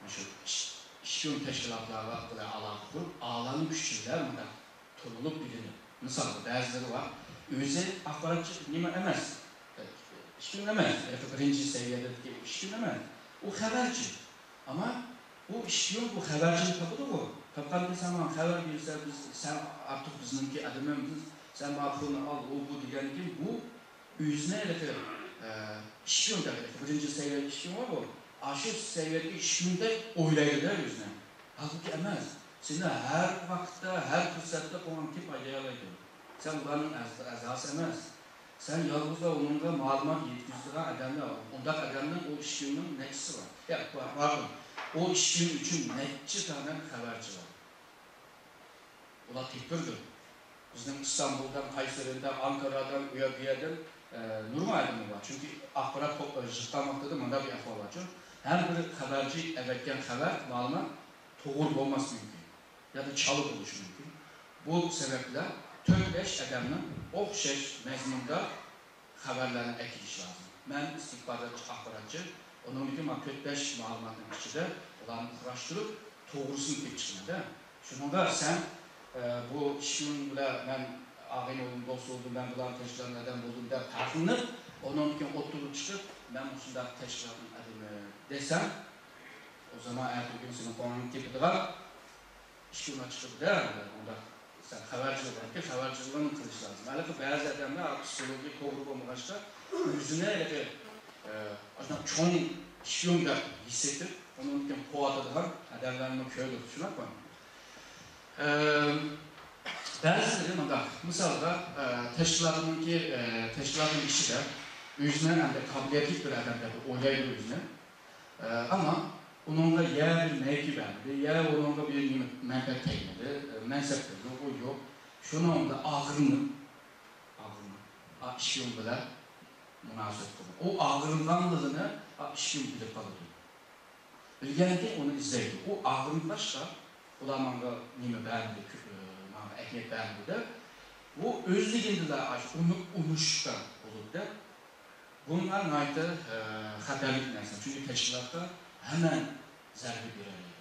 مۇشۇ ئىش-، ئىشپىيون تەشكىلاتلارغا بىلەن ئالاقە قۇرۇپ، ئالەمنىڭ كۈچى بىلەن مۇنداق تونۇلۇپ بىلىنىپ، مىسالغا، بەزىلىرى بار، ئۆزى ئاخباراتچى نېمە ئەمەس، ئىشپىيون ئەمەس، ياكى بىرىنچى سەۋىيەدىكى ئىشپىيون ئەمەس، ئۇ خەۋەرچى. ئەمما ئۇ ئىشپىيون بۇ خەۋەرچىنى تاپىدىغۇ. تاپقاندىن كېيىن سەن ماڭا خەۋەر بېرىسەن، بىز، سەن ئارتۇق بىزنىڭكى ئادىمىمىز، سەن ماڭا پۇلنى ئال، ئۇ بۇ دېگەندىن كېيىن بۇ ئۆزىنى ھېلىقى، ئە، ئىشپىيون دەپ، ھېلىقى بىرىنچى سەۋىيە ئىشپىيون بار بۇ. ئاشۇ سەۋىيەدىكى ئىشپىيوندەك ئويلايدۇ-دە ئۆزىنى. ھالبۇكى ئەمەس. سېنى ھەر ۋاقىتتا، ھەر پۇرسەتتە قولۇڭغا كېلىپ ھەيدەيالايدۇ. سەن ئۇلارنىڭ ئەز-، ئەزاسى ئەمەس. سەن يالغۇزلا ئۇنىڭغا مەلۇمات يەتكۈزىدىغان ئادەملەر. ئۇنداق ئادەمنىڭ ئۇ ئىشپىيوننىڭ نەچچىسى بار؟ ياق، بار-، باردىم. ئۇ ئىشپىيون ئۈچۈن نەچچە دانە خەۋەرچى بار. ئۇلار تېپىپ بېرىدۇ. بىزنىڭ ئىستانبۇلدىن، قەيسىرىدىن، ئانكارادىن، ئۇ يەر، بۇ يەردىن، ئە، نۇرغۇن ئادەم بار. چۈنكى ئاخبارات توپ-، يىغقان ۋاقتىدا مۇنداق بىر ئەھۋال بارچۇ، ھەر بىر خەۋەرچى ئەۋەتكەن خەۋەر، مەلۇمات توغرا بولماسلىقى مۇمكىن. يا دا چالا بولۇشى مۇمكىن. بۇ سەۋەب بىلەن تۆت-بەش ئادەمنىڭ ئوخشاش مەزمۇندا خەۋەرلەرنى ئەكېلىش لازىم. مەن ئىستىخباراتچى، ئاخباراتچى، ئۇنىڭدىن كېيىن مانا تۆت-بەش مەلۇماتنىڭ ئىچىدە بۇلارنى قۇراشتۇرۇپ، توغرىسىنى تېپىپ چىقىمەن-دە. شۇنىڭغا سەن، ئە، بۇ ئىشپىيون بىلەن مەن ئاغىنە بولدۇم، دوست بولدۇم، مەن بۇلارنىڭ تەشكىلاتىنىڭ ئادەم بولدۇم دەپ پەخىرلىنىپ، ئۇنىڭدىن كېيىن ئوتتۇرىغا چىقىپ، مەن مۇشۇنداق تەشكىلاتنىڭ ئادىمى دېسەڭ، ئۇ زامان ئەتىگۈن سېنىڭ قولۇڭنى تېپىدىغان ئىشىكىڭلار چىقىدۇ-دە، ئۇنداق سەن خەۋەرچىلىك باركى، خەۋەرچىلىكىڭنى قىلىش لازىم. ھېلىقى بەزى ئادەملەر پسىخولوگىيە توغرا بولمىغاچقا، ئۆزىنى ھېلىقى، ئە، ئاشۇنداق چوڭ ئىشيۇم دەپ ھېس ئېتىپ، ئۇنىڭدىن كېيىن قوۋاتىدىغان ئادەملەرنى كۆردۇق، شۇنداقمۇ؟ ئە، بەزىلىرى مۇنداق، مىسالغا، ئە، تەشكىلاتنىڭكى، ئە، تەشكىلاتنىڭ ئىچىدە ئۆزىنى ئەمدى قابىلىيەتلىك بىر ئادەم دەپ ئويلايدۇ ئۆزىنى. ئە، ئەمما ئۇنىڭغا يا بىر مەيكى بەرمىدى، يا ئۇنىڭغا بىر نېمە مەنپەئەت تەگمىدى، ئە، مەنسەپتە يوق، ئۇ يوق. شۇنىڭ بىلەن ئاغرىنىپ، ئاغرىنىپ، ئا، ئىشيۇم بىلەن مۇناسىۋەت قىلدى. ئۇ ئاغرىنغانلىقىنى، ئا، ئىشيۇم بىلىپ قالىدۇ. بىلگەنكى ئۇنى ئىزدەيدۇ. ئۇ ئاغرىنغاچقا، ئۇلار ماڭا نېمە بەرمىدى، كۆ-، ئە، ماڭا ئەھمىيەت بەرمىدى دەپ، ئۇ ئۆزلۈكىدىنلا ئاشۇ ئۇنى ئۇنىشىشقا بولىدۇ دەپ، بۇلار ناھايىتى، ئە، خەتەرلىك نەرسە. چۈنكى تەشكىلاتقا ھەممە زەربە بېرەلەيدۇ.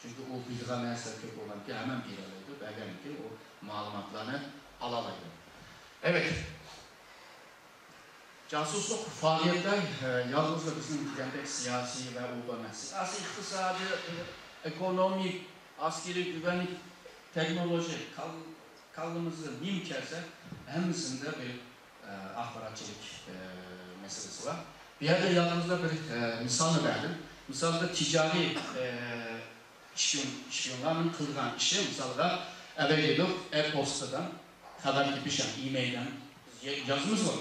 چۈنكى ئۇ بىلىدىغان نەرسىلەر كۆپ بولغانكەن، ھەممە بېرەلەيدۇ. بەرگەندىن كېيىن ئۇ مەلۇماتلارنى ئالالايدۇ. ئەۋەت. جاسۇسلۇق پائالىيەتلەر، ئە، يالغۇزلا بىزنىڭ دېگەندەك سىياسىي ۋە ئۇ ئەمەس. سىياسىي، ئىقتىسادىي، ئە، ئېكونومىك، ئەسكىرىي، گۈۋەنلىك، تېخنولوگىيە، كال-، كاللىمىزدا نېمە كەلسە، ھەممىسىندە بىر، ئە، ئاخباراتچىلىك، ئە، مەسىلىسى بار. بۇ يەردە يالغۇزلا بىر، ئە، مىسالنى بەردىم. مىسالدا تىجارىي، ئە، ئىشيۇم-، ئىشيۇملارنىڭ قىلغان ئىشى، مىسالغا، ئەۋەيلىدۇق، ئەپوستىدىن خەۋەر تېپىش، يەنى ئىمېيلدىن يا-، يازىمىزغۇ.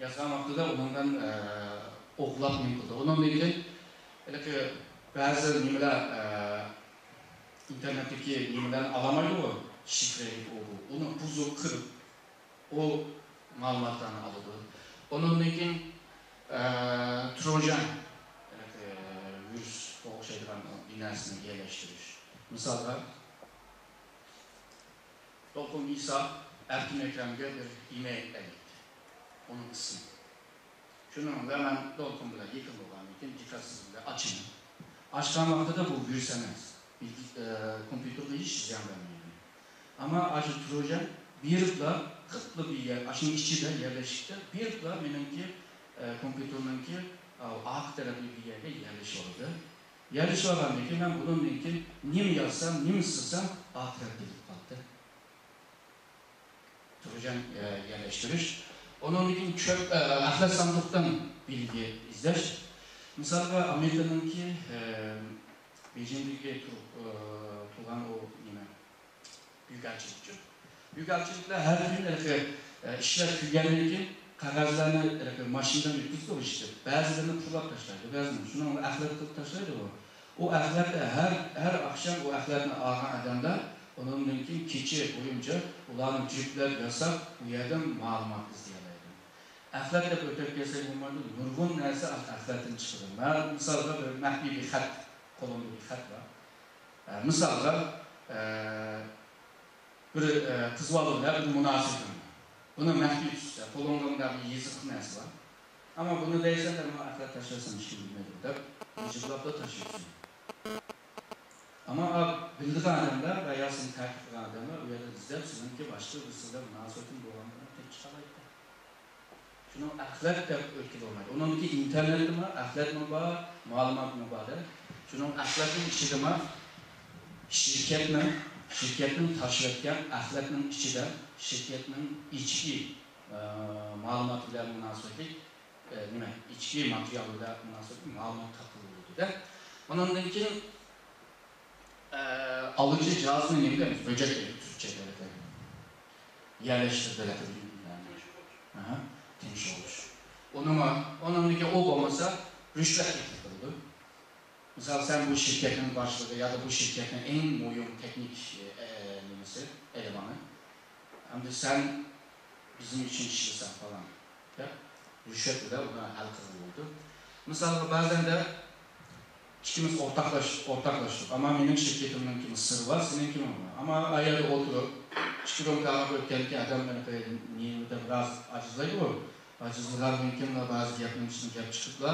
يازغان ۋاقتىدا ئۇنىڭدىن، ئە، ئوقلاپ نېمە قىلدى. ئۇنىڭدىن كېيىن ھېلىقى بەزى نېمىلەر، ئە، ئىنتېرنېتتىكى نېمىلەرنى ئالالمايدىغۇ، شىفرېلىك ئۇ بۇ. ئۇنى بۇزۇپ، قىرىپ، ئۇ مەلۇماتلارنى ئالىدۇ. ئۇنىڭدىن كېيىن، ئە، تروجان، ھېلىقى ۋىرۇسقا ئوخشايدىغان بىر نەرسىنى يەرلەشتۈرۈش. مىسالغا، دولقۇن ئىسا ئەركىن ئەكرەمگە بىر ئىمېيل ئەۋەتتى. ئۇنىڭ ئىسمى. شۇنىڭ بىلەن مەن دولقۇن بىلەن يېقىن بولغاندىن كېيىن، دىققەتسىزلىك بىلەن ئاچىمەن. ئاچقان ۋاقتىدا بۇ ۋىرۇس ئەمەس. بىلگى-، ئە، كومپيۇتېرغا ھېچ زىيان بەرمەيدۇ. ئەمما ئاشۇ تروجان بېرىپلا، قىپلا بىر يەر، ئاشۇنىڭ ئىچىدە يەرلەشكەچ، بېرىپلا مېنىڭكى، ئە، كومپيۇتېرنىڭكى، ئە، ئارقا تەرەپلىك بىر يەرگە يەرلىشىۋالدى. يەرلىشىۋالغاندىن كېيىن مەن بۇنىڭدىن كېيىن نېمە يازسام، نېمە ئىستىسەم، ئارقا تەرەپتە بىلىپ قالدى. تروجان، ئە، يەرلەشتۈرۈش. ئۇنىڭدىن كېيىن چۆپ، ئە، ئەخلەت ساندۇقتىن بىلگە ئىزدەش. مىسالغا، ئامېرىكىنىڭكى، ئە، بېيجىڭدىكى تۇر-، ئە، تۇرغان ئۇ نېمە، بۈيۈك ئەلچىلىكچۇ. بۈيۈك ئەلچىلىكلەر ھەر كۈنى ھېلىقى، ئە، ئىشلەپ تۈگىگەندىن كېيىن قەغەزلەرنى ھېلىقى ماشىنىدىن ئۆتكۈزىدۇ ئىشلەپ. بەزىلىرىنى پۇرلاپ تاشلايدۇ، بەزىلىرىنى. شۇنىڭ بىلەن ئەخلەت قىلىپ تاشلايدۇ. ئۇ ئەخلەت ھەر، ھەر ئاخشام ئۇ ئەخلەتنى ئالغان ئادەملەر ئۇنىڭدىن كېيىن كېچە بويىچە ئۇلارنى جۈپلەپ ياساپ، ئۇ يەردىن مەلۇمات ئىزدىيەلەيدۇ. ئەخلەت دەپ ئۆتۈپ كەتسەك بولمايدۇ، نۇرغۇن نەرسە ئەخلەتتىن چىقىدۇ. مەن مىسالغا بىر مەخپىي بىر خەت، قولۇمدا بىر خەت بار. ئە، مىسالغا، ئە، بىر، ئە، قىز بالا بىلەن بىر مۇناسىۋىتىڭ بار. بۇنى مەخپىي تۇتسا، قولۇڭدا مۇنداق بىر يېزىق نەرسە بار. ئەمما بۇنى دەيسەن، ئەمما ئەخلەت تاشلىسام ھېچكىم بىلمەيدۇ دەپ، مىجىقلاپلا تاشلىيسەن. ئەمما بىلىدىغان ئادەملەر ۋە يا سېنى تەقىب قىلغان ئادەملەر ئۇ يەردە ئىزدەپ، سېنىڭكى باشقا بىرسى بىلەن مۇناسىۋىتىڭ بولغانلىقىنى تېپىپ چىقالايدۇ. شۇنىڭ ئەخلەت دەپ ئۆتكىلى بولمايدۇ. ئۇنىڭدىكى ئىنتېرنېتمۇ، ئەخلەتمۇ بار، مەلۇماتمۇ بار-دە. شۇنىڭ ئەخلەتنىڭ ئىچىدىمۇ شىركەتنىڭ، شىركەتنىڭ تاشلىۋەتكەن ئەخلەتنىڭ ئىچىدە شىركەتنىڭ ئىچكى، ئە، مەلۇماتى بىلەن مۇناسىۋەتلىك، ئە، نېمە، ئىچكى ماتېرىيالى بىلەن مۇناسىۋەتلىك مەلۇمات تاپقىلى بولىدۇ-دە. ئۇنىڭدىن كېيىن ئە، ئالغۇچى جاھازنى نېمە دەيمىز؟ بۆجەك دەيمىز تۈركچە دەۋەتلەر. يەرلەشتۈردى دەۋەتلەر. ئاھا، تىنچ بولۇش. ئۇنىڭ، ئۇنىڭدىكى ئۇ بولمىسا، رىشۋەت تەكلىپ قىلىدۇ. مىسال، سەن بۇ شىركەتنىڭ باشلىقى يا بۇ شىركەتنىڭ ئەڭ مۇھىم تېخنىك، ئە، نېمىسى، ئەلىمانى. ئەمدى سەن بىزنىڭ ئۈچۈن ئىشلىسەڭ پالان دەپ، رىشۋەت بىلەن ئۇنى ھەل قىلغىلى بولىدۇ. مىسالغا، بەزەندە ئىككىمىز ئورتاقلاش-، ئورتاقلاشتۇق. ئەمما مېنىڭ شىركىتىمنىڭكىمۇ سىرى بار، سېنىڭكىمۇ بار. ئەمما ئايەردە ئولتۇرۇپ، ئىككى رومكا ئاغرىپ ئۆتكەندىكى ئادەم مېنىڭكى نېمىدە بىراز ئاجىزلايدۇ. ئاجىزلىغاندىن كېيىن بەزى گەپنىڭ ئىچىدىن گەپ چىقىپلا،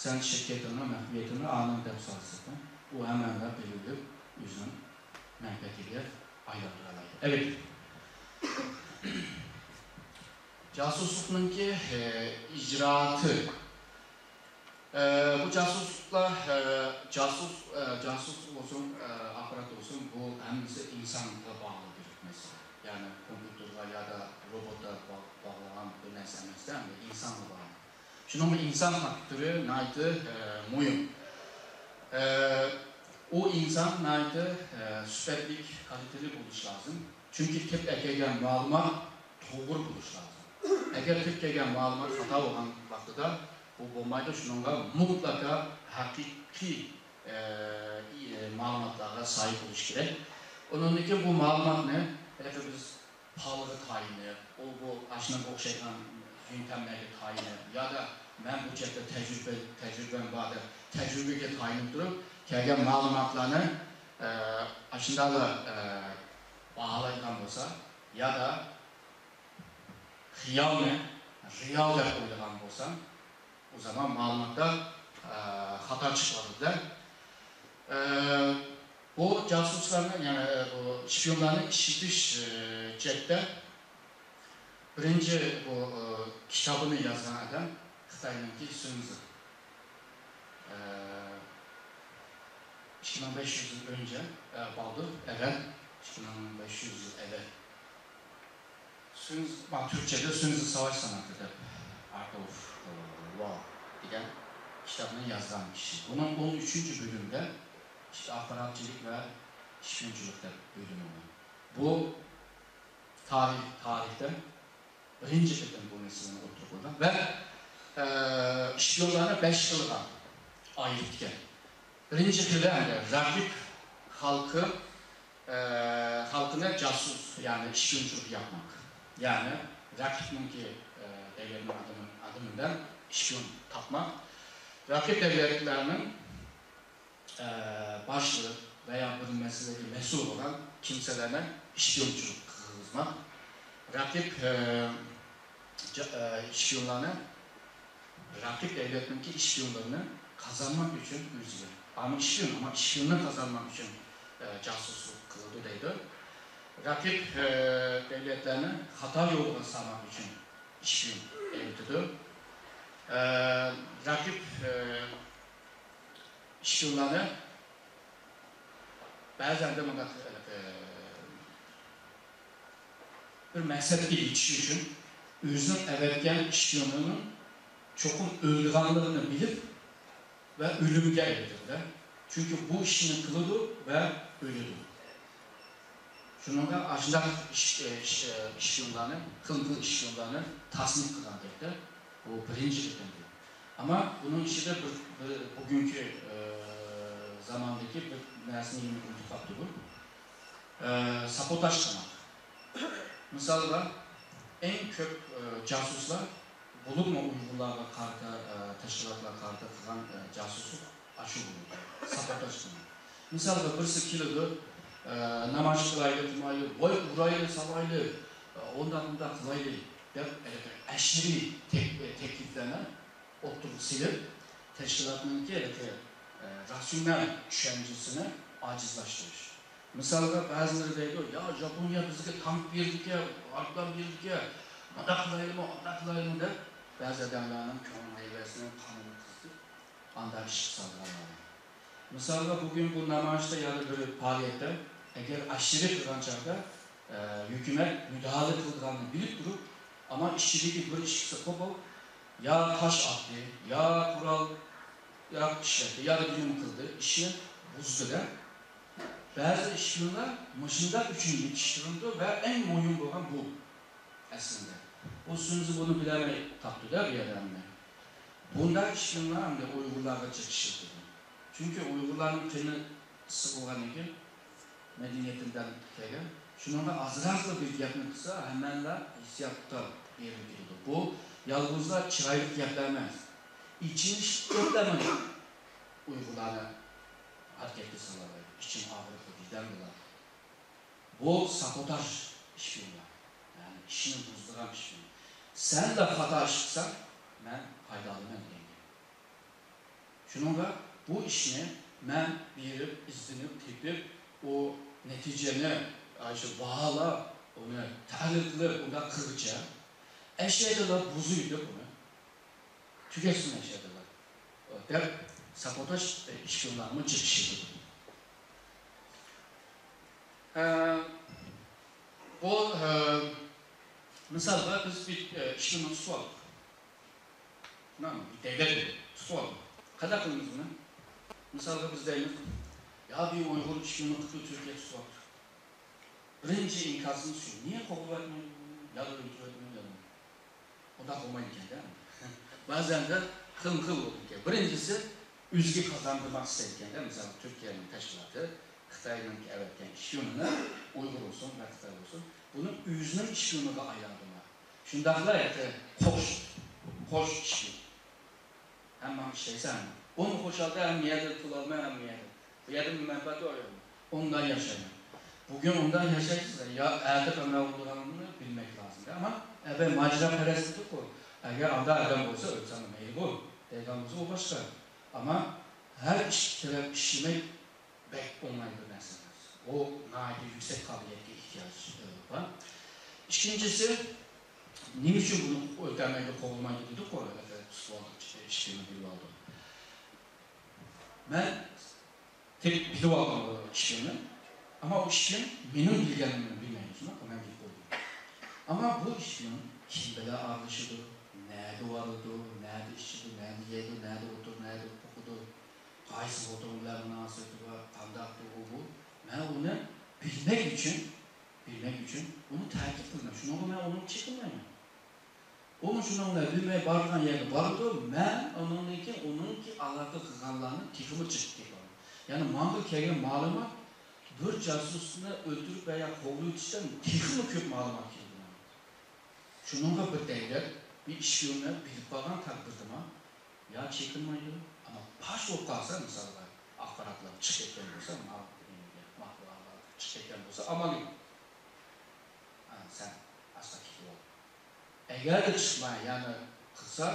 سەن شىركىتىڭنىڭ مەخپىيىتىنى ئانىڭ دەپ سالىسەن. ئۇ ھەممەنلا بىلىپ ئۆزىنىڭ مەنپەئەتىگە ئايلاندۇرالايدۇ. ئەۋەت. جاسۇسلۇقنىڭكى، ئە، ئىجرائاتى. بۇ جاسۇسلۇقلار، جاسۇس، جاسۇسلۇق بولسۇن، ئاخبارات بولسۇن، بۇ ھەممىسى ئىنسانغا باغلىق بىر مەسىلە. يەنى كومپيۇتېرغا يادا روبوتقا باغ-، باغلىغان بىر نەرسە ئەمەس-دە، ئەمدى ئىنسانغا باغلىق. شۇنىڭ بىلەن ئىنسان فاكتورى ناھايىتى مۇھىم. ئۇ ئىنسان ناھايىتى سۈپەتلىك، كالىتېتلىك بولۇشى لازىم. چۈنكى تېپ ئەكەلگەن مەلۇمات توغرا بولۇشى لازىم. ئەگەر تېپ كەلگەن مەلۇمات خاتا بولغان ۋاقتىدا، بۇ بولمايدۇ. شۇنىڭغا مۇتلەقا ھەقىقىي، ئە، ئى-، مەلۇماتلارغا سايىت بولۇش كېرەك. ئۇنىڭدىن كېيىن بۇ مەلۇماتنى ھېلىقى بىز پالغا تايىنىپ، ئۇ بۇ ئاشۇنىڭغا ئوخشايدىغان يۆنتەملەرگە تايىنىپ، يادا مەن بۇ جەھەتتە تەجرىبە، تەجرىبەم بار دەپ، تەجرىبىگە تايىنىپ تۇرۇپ كەلگەن مەلۇماتلارنى، ئە، ئاشۇنداقلا، ئە، باھالايدىغان بولسا، يادا خىيالنى رېئال دەپ ئويلىغان بولسا، ئۇ زامان مەلۇماتتا، ئە، خاتا چىقىۋاتىدۇ-دە. ئە، بۇ جاسۇسلارنى، يەنى، ئە، بۇ شپىيونلارنى ئىشلىتىش، ئە، جەھەتتە بىرىنچى بۇ، ئە، كىتابىنى يازغان ئادەم خىتاينىڭكى سۈنزى. ئە، ئىككى مىڭ بەش يۈز يىل ئۆنجە، ئە، بالدۇر ئەۋەل، ئىككى مىڭ بەش يۈز يىل ئەۋەل. سۈنز-، ما، تۈركچەدە سۈنزى ساۋاش سانئىتى دەپ، Art of War دېگەن كىتابنى يازغان كىشى. بۇنىڭ ئون ئۈچىنچى بۆلۈمىدە ئىشتە ئاخباراتچىلىق ۋە شپىيونچىلىق دەپ بۆلۈمى بار. بۇ تارىخ، تارىختا بىرىنچى قېتىم بۇ مەسىلىنى ئوتتۇرىغا قويغان ۋە، ئە، شپىيونلارنى بەش خىلغا ئايرىپتىكەن. بىرىنچى خىلى، ئەمدى رەقىب خەلقى، ئە، خەلقىنى جاسۇس، يەنى شپىيونچىلىق ياپماق. يەنى رەقىبنىڭكى، ئە، دەۋلەتنىڭ ئادىمى، ئادىمىدىن شپىيون تاپماق. رەقىب دەۋلەتلەرنىڭ، ئە، باشلىق ۋە يا بىر مەسىلىگە مەسئۇل بولغان كىمسىلەرنى شپىيونچىلىق قىلغۇزماق. رەقىب، ئە، جا-، ئە، شپىيونلارنى، رەقىب دەۋلەتنىڭكى شپىيونلىرىنى قازانماق ئۈچۈن ئۆزىگە، ئەمما شپىيون، ئەمما شپىيوننى قازانماق ئۈچۈن، ئە، جاسۇسلۇق قىلىدۇ دەيدۇ. رەقىب، ئە، دەۋلەتلەرنى خاتا يولغا سالماق ئۈچۈن شپىيون ئەۋېتىدۇ. ئە، رەقىب، ئە، شپىيونلارنى بەزەندە مۇنداق، ئە، بىر مەقسەتكە يېتىش ئۈچۈن ئۆزىنىڭ ئەۋەتكەن شپىيونىنىڭ چوقۇم ئۆلىدىغانلىقىنى بىلىپ ۋە ئۆلۈمگە ئەۋېتىدۇ. چۈنكى بۇ ئىشنى قىلىدۇ ۋە ئۆلىدۇ. شۇنىڭغا ئاشۇنداق ئىش، ئىش، ئىش يوللارنى، خىلمۇخىل ئىش يوللارنى تاسنىف قىلغان گەپتە، بۇ بىرىنچى قېتىم. ئەمما بۇنىڭ ئىچىدە بىر، بىر بۈگۈنكى، ئە، زاماندىكى بىر نەرسىنى يەنە ئۇنتۇپ قاپتۇ بۇ. ئە، ساپوتاژ قىلماق. مىسالغا، ئەڭ كۆپ، ئە، جاسۇسلار بولۇپمۇ ئۇيغۇرلارغا قارىتا، ئە، تەشكىلاتلارغا قارىتا قىلغان، ئە، جاسۇسلۇق ئاشۇ بولىدۇ. ساپوتاژ قىلىدۇ. مىسالغا، بىرسى كېلىدۇ، ئە، نامايىش قىلايلى، قىلمايلى، ۋاي، ئۇرايلى، سالايلى، ئە، ئۇنداق، بۇنداق قىلايلى دەپ، ھېلىقى ئەشىرىي تەك-، تەكلىپلەرنى ئوتتۇرىغا سېلىپ، تەشكىلاتنىڭكى ھېلىقى، ئە، راتسىيونال چۈشەنچىسىنى ئاجىزلاشتۇرۇش. مىسالغا، بەزىلىرى دەيدۇ، يا، ياپونىيە بىزگە تانك بېرىدىكەن، ئايروپىلان بېرىدىكەن، مۇنداق قىلايلىمۇ، ئانداق قىلايلىمۇ دەپ، بەزى ئادەملەرنىڭ كۆڭۈل غەيۋەسىنى، قانىنى قىزىتىپ، ئانداق ئىشقا سالغانلار. مىسالغا، بۈگۈن بۇ نامايىشتا يا بىر پائالىيەتتە ئەگەر ئاشىرى قىلغان چاغدا، ئە، ھۆكۈمەت مۇداخىلە قىلىدىغانلىقىنى بىلىپ تۇرۇپ، ئەمما ئىچىدىكى بىر ئىككىسى قوپۇپ، يا تاش ئاتتى، يا قورال، يا ئىشلەتتى، يا نېمە قىلدى، ئىشنى بۇزدى-دە. بەزى ئىشلار مۇشۇنداق ئۈچۈن يېتىشتۈرۈلىدۇ ۋە ئەڭ مۇھىم بولغان بۇ ئەسلىدە. بۇ سۈنزى بۇنى بىلەلمەي تاپتۇ-دە بۇ يەردە ئەمدى. بۇنداق ئىشلار ئەمدى ئۇيغۇرلارغا جىق ئىشلىتىدۇ. چۈنكى ئۇيغۇرلارنىڭ قېنى ئىسسىق بولغاندىن كېيىن، مەدەنىيىتىدىن كەلگەن. شۇنىڭغا ئازراقلا بىر گەپنى قىلسا، ھەممەلا ھېسسىياتقا بېرىلىپ كېتىدۇ. بۇ يالغۇزلا چىرايلىق گەپلەر ئەمەس. ئېچىنىش گەپلەرمۇ ئۇيغۇرلارنى ھەرىكەتكە سالالايدۇ. ئىچىم ئاغرىقلىق دېگەن بولار. بۇ ساپوتاژ ئىش بولار. يەنى ئىشنى بۇزىدىغان ئىش بولار. سەنلا خاتا ئىش قىلساڭ، مەن پايدا ئالىمەن دېگەن گەپ. شۇنىڭغا بۇ ئىشنى مەن بېرىپ، ئىزدىنىپ، تېپىپ، ئۇ نەتىجىنى، ئاشۇ باھالاپ، ئۇنى تەھلىل قىلىپ، ئۇنداق قىلغۇچە، ئەشەدىلا بۇزۇيدۇ بۇنى. تۈگەتسۇن ئەشەدىلا. ئۇ دەپ ساپوتاژ ئىشپىيونلارمۇ جىق ئىشلىتىدۇ. ئە، بۇ، ئە، مىسالغا بىز بىر، ئە، ئىشپىيوننى تۇتۇۋالدۇق. نام، دۆلەت تۇتۇۋالدى. قانداق قىلىمىز بۇنى؟ مىسالغا بىز دەيمىز، يا بىر ئۇيغۇر ئىشپىيونى قىپتۇ، تۈركىيە تۇتۇۋاپتۇ. بىرىنچى ئىنكاسىمىز شۇ، نېگە قوغلىۋەتمەيدۇ بۇنى؟ يا ئۆلتۈرۈۋەتمەيدۇ، يا بۇنى. ئۇنداق بولمايدىكەن-دە. بەزەندە خىلمۇ خىل بولىدىكەن. بىرىنچىسى، ئۆزىگە قازاندۇرماق ئىستەيدىكەن-دە، مىسالغا تۈركىيەنىڭ تەشكىلاتى خىتاينىڭ ئەۋەتكەن ئىشپىيونىنى، ئۇيغۇر بولسۇن ۋە خىتاي بولسۇن، بۇنى ئۆزىنىڭ ئىشپىيونىغا ئايلاندۇرماق. شۇنداقلا ھېلىقى قوش، قوش ئىشپىيون. ھەم ماڭا ئىشلەيسەن. ئۇمۇ خۇشالدا ھەممە يەردىن پۇل ئالماي، ھەممە يەردىن. بۇ يەردىن مەنپەئەت ئالىدۇ. ئۇنداق ياشايمەن. بۈگۈن ئۇنداق ياشايسىز، يا ئەتە قانداق بولىدىغانلىقىنى بىلمەك لازىم. ئەمما ئەبەي ماجىراپەرەس دېدۇققۇ، ئەگەر ئانداق ئادەم بولسا ئۆلسەم مەيلىغۇ دەيدىغان بولسا ئۇ باشقا. ئەمما ھەر ئىككى تەرەپ ئىشلىمەك بەك ئوڭاي بىر نەرسە ئەمەس. ئۇ ناھايىتى يۈكسەك قابىلىيەتكە ئېھتىياج، ئە، بار. ئىككىنچىسى، نېمە ئۈچۈن بۇنى ئۆتەلمەيدۇ، قوغلىمايدۇ دېدۇققۇ، تۇتۇۋالدۇق، ئىشىكىنى بىلىۋالدۇق. مەن تېپىپ بىلىۋالدىم ئۇ ئىشىكنى. ئەمما ئۇ ئىشىك مېنىڭ بىلگەنلىكىمنى بىلمەيدۇ، شۇنداققۇ، مەن بىلىپ قويدۇم. ئەمما بۇ ئىشىك كىم بىلەن ئارىلىشىدۇ، نەدە بارىدۇ، نەدە ئىچىدۇ، نەدە يەيدۇ، نەدە ئولتۇرىدۇ، نەدە قوقىدۇ، قايسى خوتۇن بىلەن مۇناسىۋىتى بار، قانداقتۇ ئۇ بۇ. مەن ئۇنى بىلمەك ئۈچۈن، بىلمەك ئۈچۈن ئۇنى تەقىب قىلىمەن. شۇنىڭغا مەن ئۇنىڭغا چېقىنمايمەن. ئۇمۇ شۇنىڭ بىلەن بىلمەي بارغان يەرگە بارىدۇ، مەن ئۇنىڭدىن كېيىن ئۇنىڭكى ئالاقە قىلغانلارنى تېخىمۇ چېقىپ كېتىمەن. يەنى ماڭا كەلگەن مەلۇمات بىر جاسۇسنى ئۆلتۈرۈپ ۋە يا قوغلىۋېتىشتىن تېخىمۇ كۆپ مەلۇمات كېلىدۇ ماڭا. شۇنىڭغا بىر دەۋلەت، بىر ئىشپىيوننى بىلىپ قالغان تەقدىردىمۇ يا چېقىنمايدۇ، ئەمما پاش بولۇپ قالسا، مىسالغا، ئاخباراتلار چىقىپ كەتكەن بولسا، ماقۇل، ماقۇل ئاخباراتلار چىقىپ كەتكەن بولسا، ئامال يوق. ھە، سەن ئاستا كېتىۋال. ئەگەردە چىقماي يەنە قىلسا،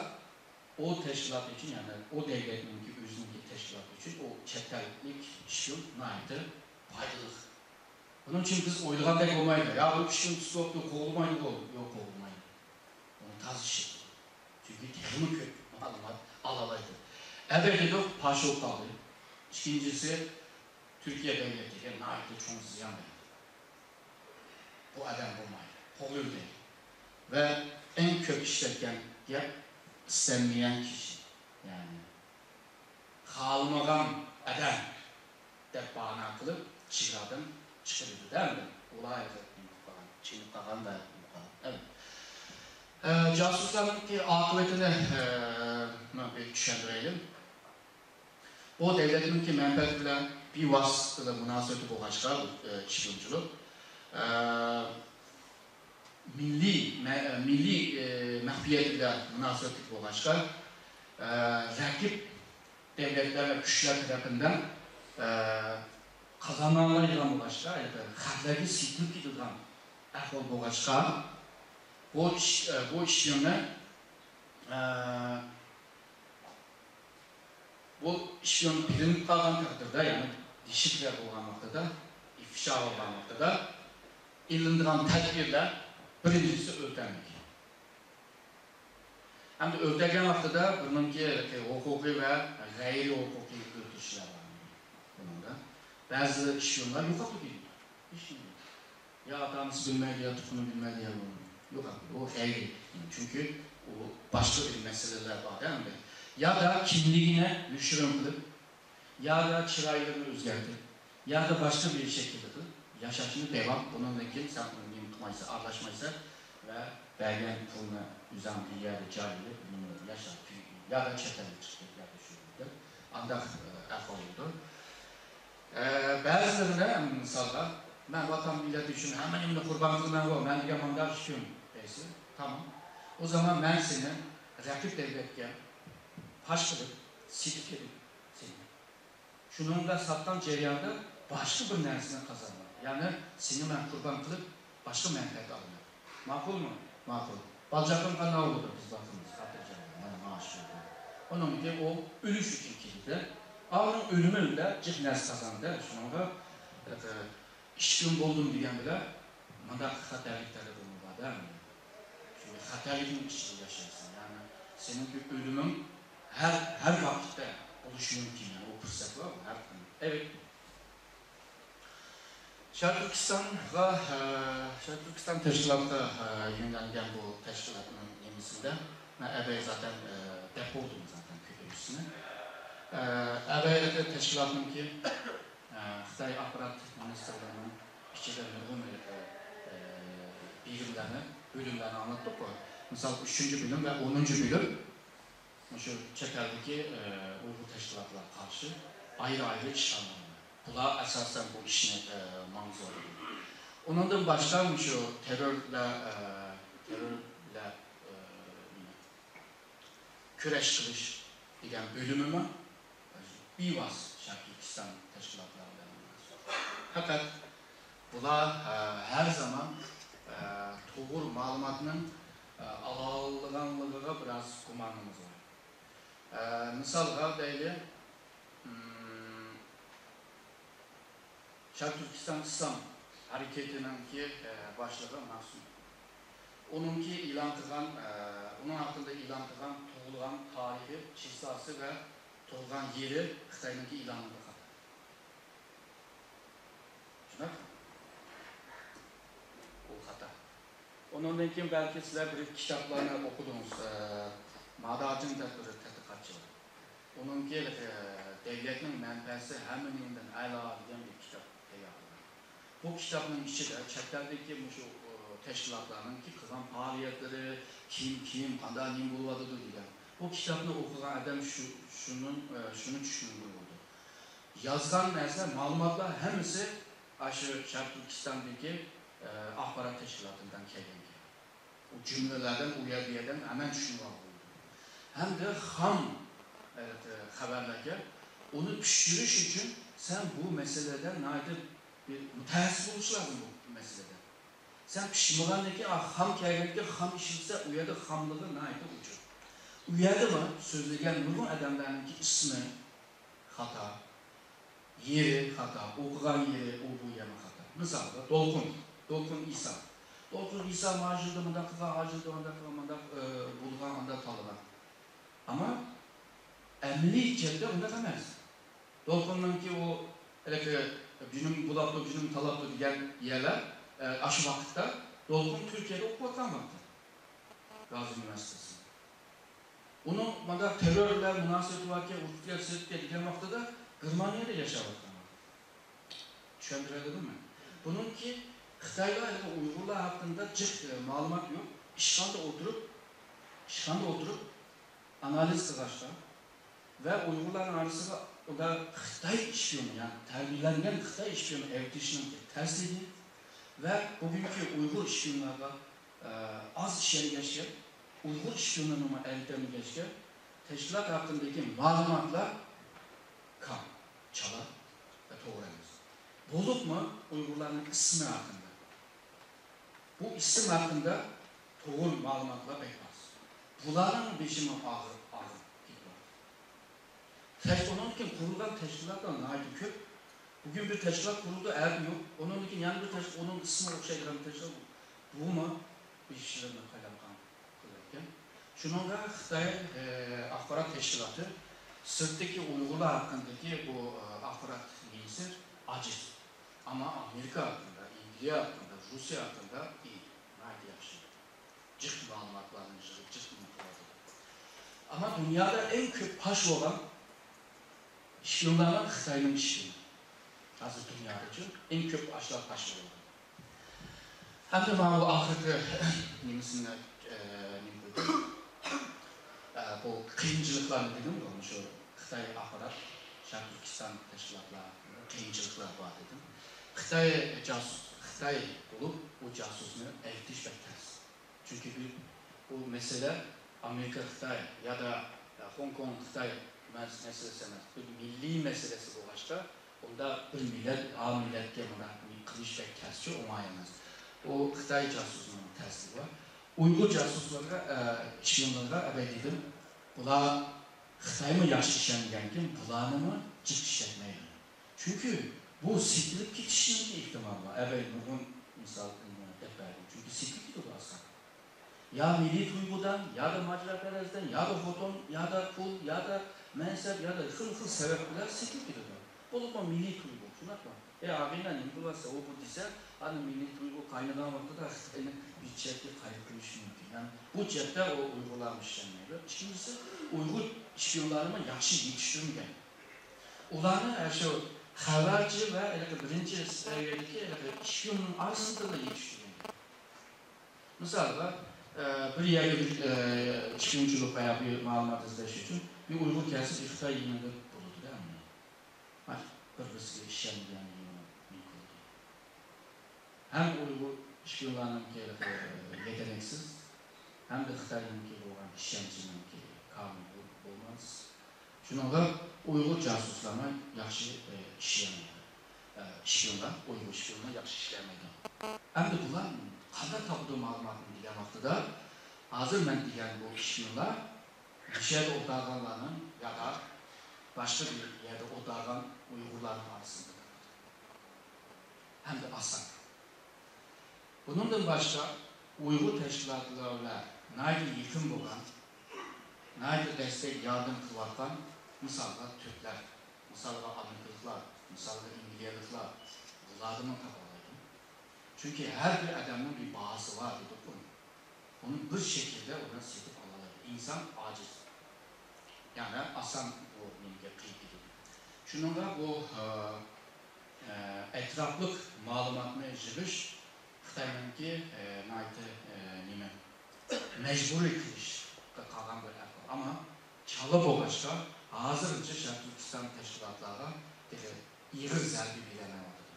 ئۇ تەشكىلات ئۈچۈن، يەنى ئۇ دەۋلەتنىڭكى ئۆزىنىڭكى تەشكىلاتى ئۈچۈن ئۇ چەت ئەللىك ئىشپىيون ناھايىتى پايدىلىق. بۇنىڭ ئۈچۈن بىز ئويلىغاندەك بولمايدۇ. يا بۇ ئىشپىيون تۇتۇۋاپتۇ، قوغلىمايدۇ بۇ. يوق، قوغلىمايدۇ. ئۇنى تازا ئىشلىتىدۇ. چۈنكى تېخىمۇ كۆپ مەلۇمات ئالالايدۇ. ئەبەي دېدۇق، پاش بولۇپ قالدى. ئىككىنچىسى، تۈركىيە دەۋلىتىگە ناھايىتى چوڭ زىيان بەردى. بۇ ئادەم بولمايدۇ، قوغلىۋېتەيلى. ۋە ئەڭ كۆپ ئىشلەتكەن گەپ، ئىستەنمىگەن كىشى. يەنى، خالىمىغان ئادەم دەپ باھانە قىلىپ، چېگرادىن چىقىرىدۇ-دە، ئەمدى. ئۇلار نېمە قىلىپ قالغان، چېنىپ قالغان ۋە نېمە قىلغان. ئەمدى، ئە، جاسۇسلارنىڭكى ئاقىۋىتىنى، ئە، مەن بىر چۈشەندۈرەيلى. بۇ دەۋلەتنىڭكى مەنپەئەتى بىلەن بىۋاسىتە مۇناسىۋىتى بولغاچقا، بۇ، ئە، ئىشپىيونچىلىق، ئە، مىللىي مە-، مىللىي، ئە، مەخپىيەت بىلەن مۇناسىۋەتلىك بولغاچقا، ئە، رەقىب دەۋلەتلەر ۋە كۈچلەر تەرىپىدىن، ئە، قازانالايدىغان بولغاچقا، خەقلەرگە سېتىلىپ كېتىدىغان ئەھۋال بولغاچقا، بۇ ئىش، ئە، بۇ ئىشلارنى، ئە، بۇ ئىشپىيون بىلىنىپ قالغان تەقدىردە، يەنى دېشىپلە بولغان ۋاقتىدا، ئىفشا بولغان ۋاقتىدا ئېلىنىدىغان تەدبىرلەر، بىرىنچىسى ئۆلتۈرمەك. ئەمدى ئۆلتۈرگەن ۋاقتىدا بۇنىڭكى ھوقۇقىي ۋە غەيرىي ھوقۇقىي ئۆلتۈرۈشلەر بار. بۇنىڭدا بەزى ئىشپىيونلار يوقاپلا كېتىدۇ. ھېچ نېمە. يا ئاتا-ئانىسى بىلمەيدۇ، يا تۇغقىنى بىلمەيدۇ، يا بۇ. يوق، بۇ غەيرىي. چۈنكى ئۇ باشقا بىر مەسىلىلەر بار-دە ئەمدى. يا دا كىملىكىنى يوشۇرۇن قىلىپ، يا دا چىرايلىرىنى ئۆزگەرتىپ، يا دا باشقا بىر شەكىلدە قىلىپ ياشاشنى داۋام، بۇنىڭدىن كېيىن سەن ئۇنى نېمە قىلمايسەن، ئارىلاشمايسەن ۋە بەرگەن پۇلنى ئۆزۈڭ بىر يەردە جايلىنىپ، بۇنى ياشا، يا دا چەت ئەلگە چىقىپ كەت، يا دا شۇ يەردە. ئانداق، ئە، ئەھۋال بولىدۇ. ئە، بەزىلىرىنى، مىسالغا، مەن ۋەتەن مىللەت ئۈچۈن ھەممە نېمىنى قۇربان قىلىمەنغۇ، مەن دېگەن مانداق ئىشپىيون دەيسىز. تامام. ئۇ زامان مەن سېنى رەقىب دەۋلەتكە پاش قىلىپ، سېتىپ كېتىمەن سېنى. شۇنىڭدا ساتقان جەريانىدا باشقا بىر نەرسىنى قازانىمەن. يەنى سېنى مەن قۇربان قىلىپ، باشقا مەنپەئەت ئالىمەن. ماقۇلمۇ؟ ماقۇل. بالا-چاقام قانداق بولىدۇ؟ بىز باقىمىز، خاتىرجەم بول، مانا مائاش بېرىدۇ. ئۇنىڭدىن كېيىن ئۇ ئۆلۈش ئۈچۈن كېلىدۇ. ئۇنىڭ ئۆلۈمى بىلەن جىق نەرسە قازاندى. شۇنىڭغا، ئە، ئىشپىيون بولدۇم دېگەن بىلەن مۇنداق خەتەرلىك تەرىپىمۇ بار-دە. چۈنكى خەتەرلىكنىڭ ئىچىدە ياشايسەن. يەنى سېنىڭكى ئۆلۈمۈڭ ھەر، ھەر ۋاقىتتا بولۇشى مۇمكىن، يەنى ئۇ پۇرسەت بار، ھەر قانداق. ئەلۋەتتە. شەرقىي تۈركىستانغا، ئە، شەرقىي تۈركىستان تەشكىلاتقا، ئە، يۆنەلگەن بۇ تەشكىلاتنىڭ نېمىسىدە مەن ئەبەي زاتەن، ئە، دەپ بولدۇم زاتەن كۆپىنچىسىنى. ئە، ئەبەي تەشكىلاتنىڭكى، ئە، خىتاي ئاخبارات مىنىستىرلىقىنىڭ ئىچىدە نۇرغۇن، ئە، ئە، بۆلۈملەرنى، بۆلۈملەرنى ئاڭلاتتۇققۇ. مىسال، ئۈچىنچى بۆلۈم ۋە ئونىنچى بۆلۈم. مۇشۇ چەت ئەلدىكى، ئە، ئۇيغۇر تەشكىلاتلارغا قارشى ئايرى-ئايرى ئىش ئالمىغان. بۇلار ئاساسەن بۇ ئىشنى، ئە، ماڭغۇزۇۋاتىدۇ. ئۇنىڭدىن باشقا مۇشۇ تېررور بىلەن، ئە، تېررور بىلەن، ئە، نېمە، كۈرەش قىلىش دېگەن بۆلۈمىمۇ بىۋاسىتە شەرقىي تۈركىستان تەشكىلاتلار بىلەن مۇناسىۋەتلىك. پەقەت بۇلار، ئە، ھەر زامان، ئە، توغرا مەلۇماتنىڭ، ئە، ئالالىغانلىقىغا بىراز گۇمانىمىز بار. ئە، مىسالغا دەيلى، ئىم، شەرقىي تۈركىستان ئىسلام ھەرىكىتىنىڭكى، ئە، باشلىقى مەسۇم. ئۇنىڭكى ئېلان قىلغان، ئە، ئۇنىڭ ھەققىدە ئېلان قىلغان تۇغۇلغان تارىخى، چىسلاسى ۋە تۇغۇلغان يېرى خىتاينىڭكى ئېلانىدا خاتا. شۇنداقمۇ؟ ئۇ خاتا. ئۇنىڭدىن كېيىن بەلكى سىلەر بىر كىتابلارنى ئوقۇدىڭىز. ئە، ماداجىن دەپ بىر تەتقىقاتچى بار. ئۇنىڭكى، ئە، دەۋلەتنىڭ مەنبەسى ھەممە نېمىدىن ئەلا دېگەن بىر كىتاب تەييار قىلغان. بۇ كىتابنىڭ ئىچىدە چەت ئەلدىكى مۇشۇ، ئە، تەشكىلاتلارنىڭكى قىلغان پائالىيەتلىرى، كىم، كىم، قانداق، نېمە بولۇۋاتىدۇ دېگەن. بۇ كىتابنى ئوقۇغان ئادەم شۇ، شۇنىڭ، ئە، شۇنى چۈشىنىدۇ بولىدۇ. يازغان نەرسە، مەلۇماتلار ھەممىسى ئاشۇ شەرقىي تۈركىستاندىكى، ئە، ئاخبارات تەشكىلاتىدىن كەلگەن گەپ. ئۇ جۈملىلەردىن، ئۇ يەر، بۇ يەردىن ھەممە چۈشىنىۋالغىلى بولىدۇ. ھەمدە خام، ئە، خەۋەرلەرگە ئۇنى پىشۇرۇش ئۈچۈن سەن بۇ مەسىلىدە ناھايىتى بىر مۇتەخەسسىس بولۇش لازىم بۇ مەسىلىدە. سەن پىشمىغاندىن كېيىن، ئا، خام كەلگەندىن كېيىن خام ئىشلىسە، ئۇ يەردە خاملىقى ناھايىتى ئوچۇق. ئۇ يەردىمۇ سۆزلىگەن نۇرغۇن ئادەملەرنىڭكى ئىسمى خاتا، يېرى خاتا، ئوقۇغان يېرى ئۇ بۇ يەنە خاتا. مىسالغا، دولقۇن، دولقۇن ئىسا. دولقۇن ئىسا ماجىلدا مۇنداق قىلغان، ھاجىلدا مۇنداق قىلغان، مۇنداق، ئە، بولغان، ئانداق تاللىغان. ئەمما ئەمەلىي جەھەتتە ئۇنداق ئەمەس. دولقۇننىڭكى ئۇ ھېلىقى جېنىم بۇلاپتۇ، جېنىم تالاپتۇ دېگەن يەرلەر، ئە، ئاشۇ ۋاقىتتا دولقۇن تۈركىيەدە ئوقۇۋاتقان ۋاقتى. گازى ئۇنىۋېرسىتېتى. ئۇنىڭ مانا تېررور بىلەن مۇناسىۋىتى باركەن، ئۇرۇشقا سىرتقا دېگەن ۋاقتىدا گېرمانىيەدە ياشاۋاتقان. چۈشەندۈرەلىدىممەن؟ بۇنىڭكى خىتايلار ھېلىقى ئۇيغۇرلار ھەققىدە جىق، ئە، مەلۇمات يوق. ئىشخانىدا ئولتۇرۇپ، ئىشخانىدا ئولتۇرۇپ ئانالىز قىلغاچقا ۋە ئۇيغۇرلارنىڭ ئارىسىغا ئۇدا خىتاي ئىشپىيونى، يەنى تەربىيەلەنگەن خىتاي ئىشپىيونى ئەۋېتىشنىڭ تەرسلىكى ۋە بۈگۈنكى ئۇيغۇر ئىشپىيونلارغا ئاز ئىش ئىگىلەشكە، ئۇيغۇر ئىشپىيونىنىمۇ ئەلتەمگەشكە تەشكىلات ھەققىدىكى مەلۇماتلار كام، چالا ۋە توغرا ئەمەس. بولۇپمۇ ئۇيغۇرلارنىڭ ئىسمى ھەققىدە، بۇ ئىسىم ھەققىدە توغرا مەلۇماتلار بەك ئاز. بۇلارنىڭ بېشىمۇ ئاغرىپ، ئاغرىپ كېتىۋاتىدۇ. تەش-، ئۇنىڭدىن كېيىن قۇرۇلغان تەشكىلاتلار ناھايىتى كۆپ. بۈگۈن بىر تەشكىلات قۇرۇلدى، ئەتە يوق. ئۇنىڭدىن كېيىن يەنە بىر تەشكىلات، ئۇنىڭ ئىسمىغا ئوخشايدىغان بىر تەشكىلات. بۇمۇ بىر ئىشلارنى قايلامقان قىلىۋەتكەن. شۇنىڭغا خىتاي، ئە، ئاخبارات تەشكىلاتى سىرتتىكى ئۇيغۇرلار ھەققىدىكى بۇ، ئە، ئاخبارات نېمىسى ئاجىز. ئەمما ئامېرىكا ھەققىدە، ئىنگلىيە ھەققىدە، روسىيە ھەققىدە، ئى، ناھايىتى ياخشى. جىق مەلۇماتلارنى يىغىپ، جىق نېمە قىلىۋاتىدۇ. ئەمما دۇنيادا ئەڭ كۆپ پاش بولغان ئىشپىيونلارنىڭ خىتاينىڭ ئىشپىيونى. ھازىر دۇنيادىچۇ ئەڭ كۆپ ئاشۇلار پاش بولغان. ئەمدى مانا بۇ ئاخىرقى نېمىسىنى، ئە، نېمە قىلدىم؟ ئە، بۇ قىيىنچىلىقلارنى دېدىمغۇ، مۇشۇ خىتاي ئاخبارات، شەرقىي تۈركىستان تەشكىلاتلار، قىيىنچىلىقلار بار دېدىم. خىتاي جاسۇس، خىتاي بولۇپ، ئۇ جاسۇسنى ئەۋېتىش بەك تەس. چۈنكى بۇ، بۇ مەسىلە ئامېرىكا خىتاي يادا خوڭكوڭ خىتاي مەس-، مەسىلىسى ئەمەس، بىر مىللىي مەسىلىسى بولغاچقا، ئۇندا بىر مىللەت، ئا مىللەتكە مۇنداق قىلىش بەك تەسچۇ، ئوڭاي ئەمەس. ئۇ خىتاي جاسۇسىنىڭ تەسلىكى بار. ئۇيغۇر جاسۇسلىرىغا، ئە، ئىشپىيونلىرىغا ئەبەي دېدىم، بۇلار خىتايمۇ ياخشى ئىشەنمىگەنكىن، بۇلارنىمۇ جىق ئىشەنمەيمەن. چۈنكى بۇ سېتىلىپ كېتىشنىڭكى ئېھتىمالى بار. ئەبەي نۇرغۇن مىسال دەپ بەردىم. چۈنكى سېتىلىپ كېتىدۇ ئاسان. يا مىللىي تۇيغۇدىن، يا دا ماجىراپەرەسلىكتىن، يا دا خوتۇن، يا دا پۇل، يا دا مەنسەپ يا دا خىل-خىل سەۋەب بىلەن سېتىلىپ كېتىدۇ. بولۇپمۇ مىللىي تۇيغۇ، شۇنداقمۇ؟ ئەي ئاغىنە، نېمە بولۇۋاتسا، ئۇ بۇ دېسە، ئانا مىللىي تۇيغۇ قاينىغان ۋاقتىدا خىتاينى بىر چەتكە قايىل قىلىشى مۇمكىن. يەنى بۇ جەھەتتە ئۇ ئۇيغۇرلارمۇ ئىشەنمەيدۇ. ئىككىنچىسى، ئۇيغۇر شپىيونلارنىمۇ ياخشى يېتىشتۈرمىگەن. ئۇلارنى ئاشۇ خەۋەرچى ۋە ھېلىقى بىرىنچى سەۋىيەدىكى ھېلىقى شپىيوننىڭ ئارىسىدىلا يېتىشتۈرگەن. مىسالغا، ئە، بىر يەرگە بىر، ئە، شپىيونچىلىق ۋە يا بىر مەلۇمات ئىزدەش ئۈچۈن بىر ئۇيغۇر كەلسە، بىر خىتاي يېڭىلىپ بولىدۇ-دە، ئەمدى. ھە، بىر-بىرسىگە ئىشەنمىگەن يېڭىلىپ مۇمكىن. ھەم ئۇيغۇر شپىيونلارنىڭكى، ئە، يېتەرلىكسىز، ھەمدە خىتاينىڭكى بولغان ئىشەنچىنىڭكى كامىل بول-، بولماس. شۇنىڭغا ئۇيغۇر جاسۇسلارمۇ ياخشى، ئە، ئىشلىيەلمەيدۇ. ئە، شپىيونلار، ئۇيغۇر شپىيونلار ياخشى ئىشلىيەلمەيدۇ. ئەمدى بۇلار قانداق تاپىدۇ مەلۇماتنى دېگەن ۋاقتىدا، ھازىر مەن دېگەن بۇ شپىيونلار مۇشۇ يەردە ئولتۇرغانلارنىڭ يا دا باشقا بىر يەردە ئولتۇرغان ئۇيغۇرلارنىڭ ئارىسىدا ھەمدە ئاسان. بۇنىڭدىن باشقا، ئۇيغۇر تەشكىلاتلىرى بىلەن ناھايىتى يېقىن بولغان، ناھايىتى دەستەك ياردەم قىلىۋاتقان، مىسالغا، تۈركلەر، مىسالغا، ئامېرىكىلىقلار، مىسالغا، ئەنگلىيەلىكلار، بۇلاردىنمۇ تاپالايدۇ. چۈنكى ھەر بىر ئادەمنىڭ بىر باھاسى بار دېدۇققۇ. ئۇنى بىر شەكىلدە ئۇنى سېتىپ ئالالايدۇ. ئىنسان ئاجىز. يەنى ئاسان بۇ نېمىگە قىيىپ كېتىدۇ. شۇنىڭغا بۇ، ئە، ئە، ئەتراپلىق مەلۇماتنى يىغىش خىتاينىڭكى، ئە، ناھايىتى، ئە، نېمە، مەجبۇرىي قىلىشقا قالغان بىر ئەھۋال. ئەمما چالا بولغاچقا، ھازىرغىچە شەرقىي تۈركىستان تەشكىلاتلارغا تېخى ئېغىر زەربە بېرەلمەيۋاتىدۇ.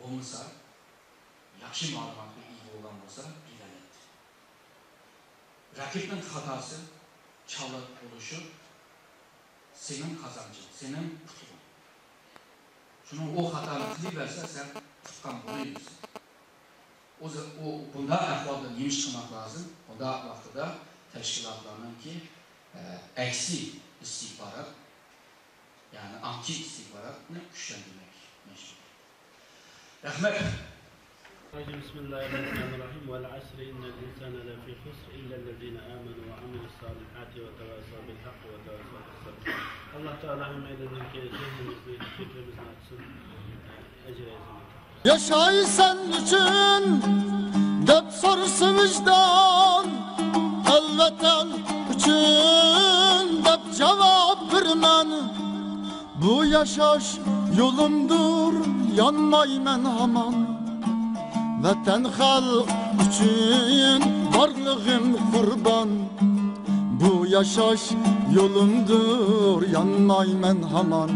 بولمىسا، ياخشى مەلۇماتقا ئىگە بولغان بولسا، بېرەلەيدۇ. رەقىبنىڭ خاتاسى چالا بولۇشى سېنىڭ قازانچىڭ، سېنىڭ ئۇتۇقۇڭ. شۇنىڭ ئۇ خاتانى قىلىۋەرسە، سەن تۇتقان بولۇۋېرىسەن. ئۇ، ئۇ بۇنداق ئەھۋالدا نېمە ئىش قىلماق لازىم؟ بۇنداق ۋاقتىدا تەشكىلاتلارنىڭكى، ئە، ئەكسىي ئىستىخبارات، يەنى ئانتى ئىستىخباراتنى كۈچلەندۈرمەك مەجبۇرىي. رەھمەت. بسم الله الرحمن الرحيم. والعصر إن الإنسان لفي خسر إلا الذين آمنوا وعملوا الصالحات وتواصوا بالحق وتواصوا بالصبر. ئاللا تائالا ھەممەيلەننىڭكى زېھنىمىزنى، پىكرىمىزنى ئاچسۇن. ئەجرى ئەزىم. ياشايسەن ئۈچۈن دەپ سورىسا ۋىجدان، ئەل ۋەتەن ئۈچۈن دەپ جاۋاب بېرىمەن. بۇ ياشاش يولۇمدۇر، يانمايمەن ھامان. ۋەتەن، خەلق ئۈچۈن بارلىقىم قۇربان. بۇ ياشاش يولۇمدۇر، يانمايمەن ھامان.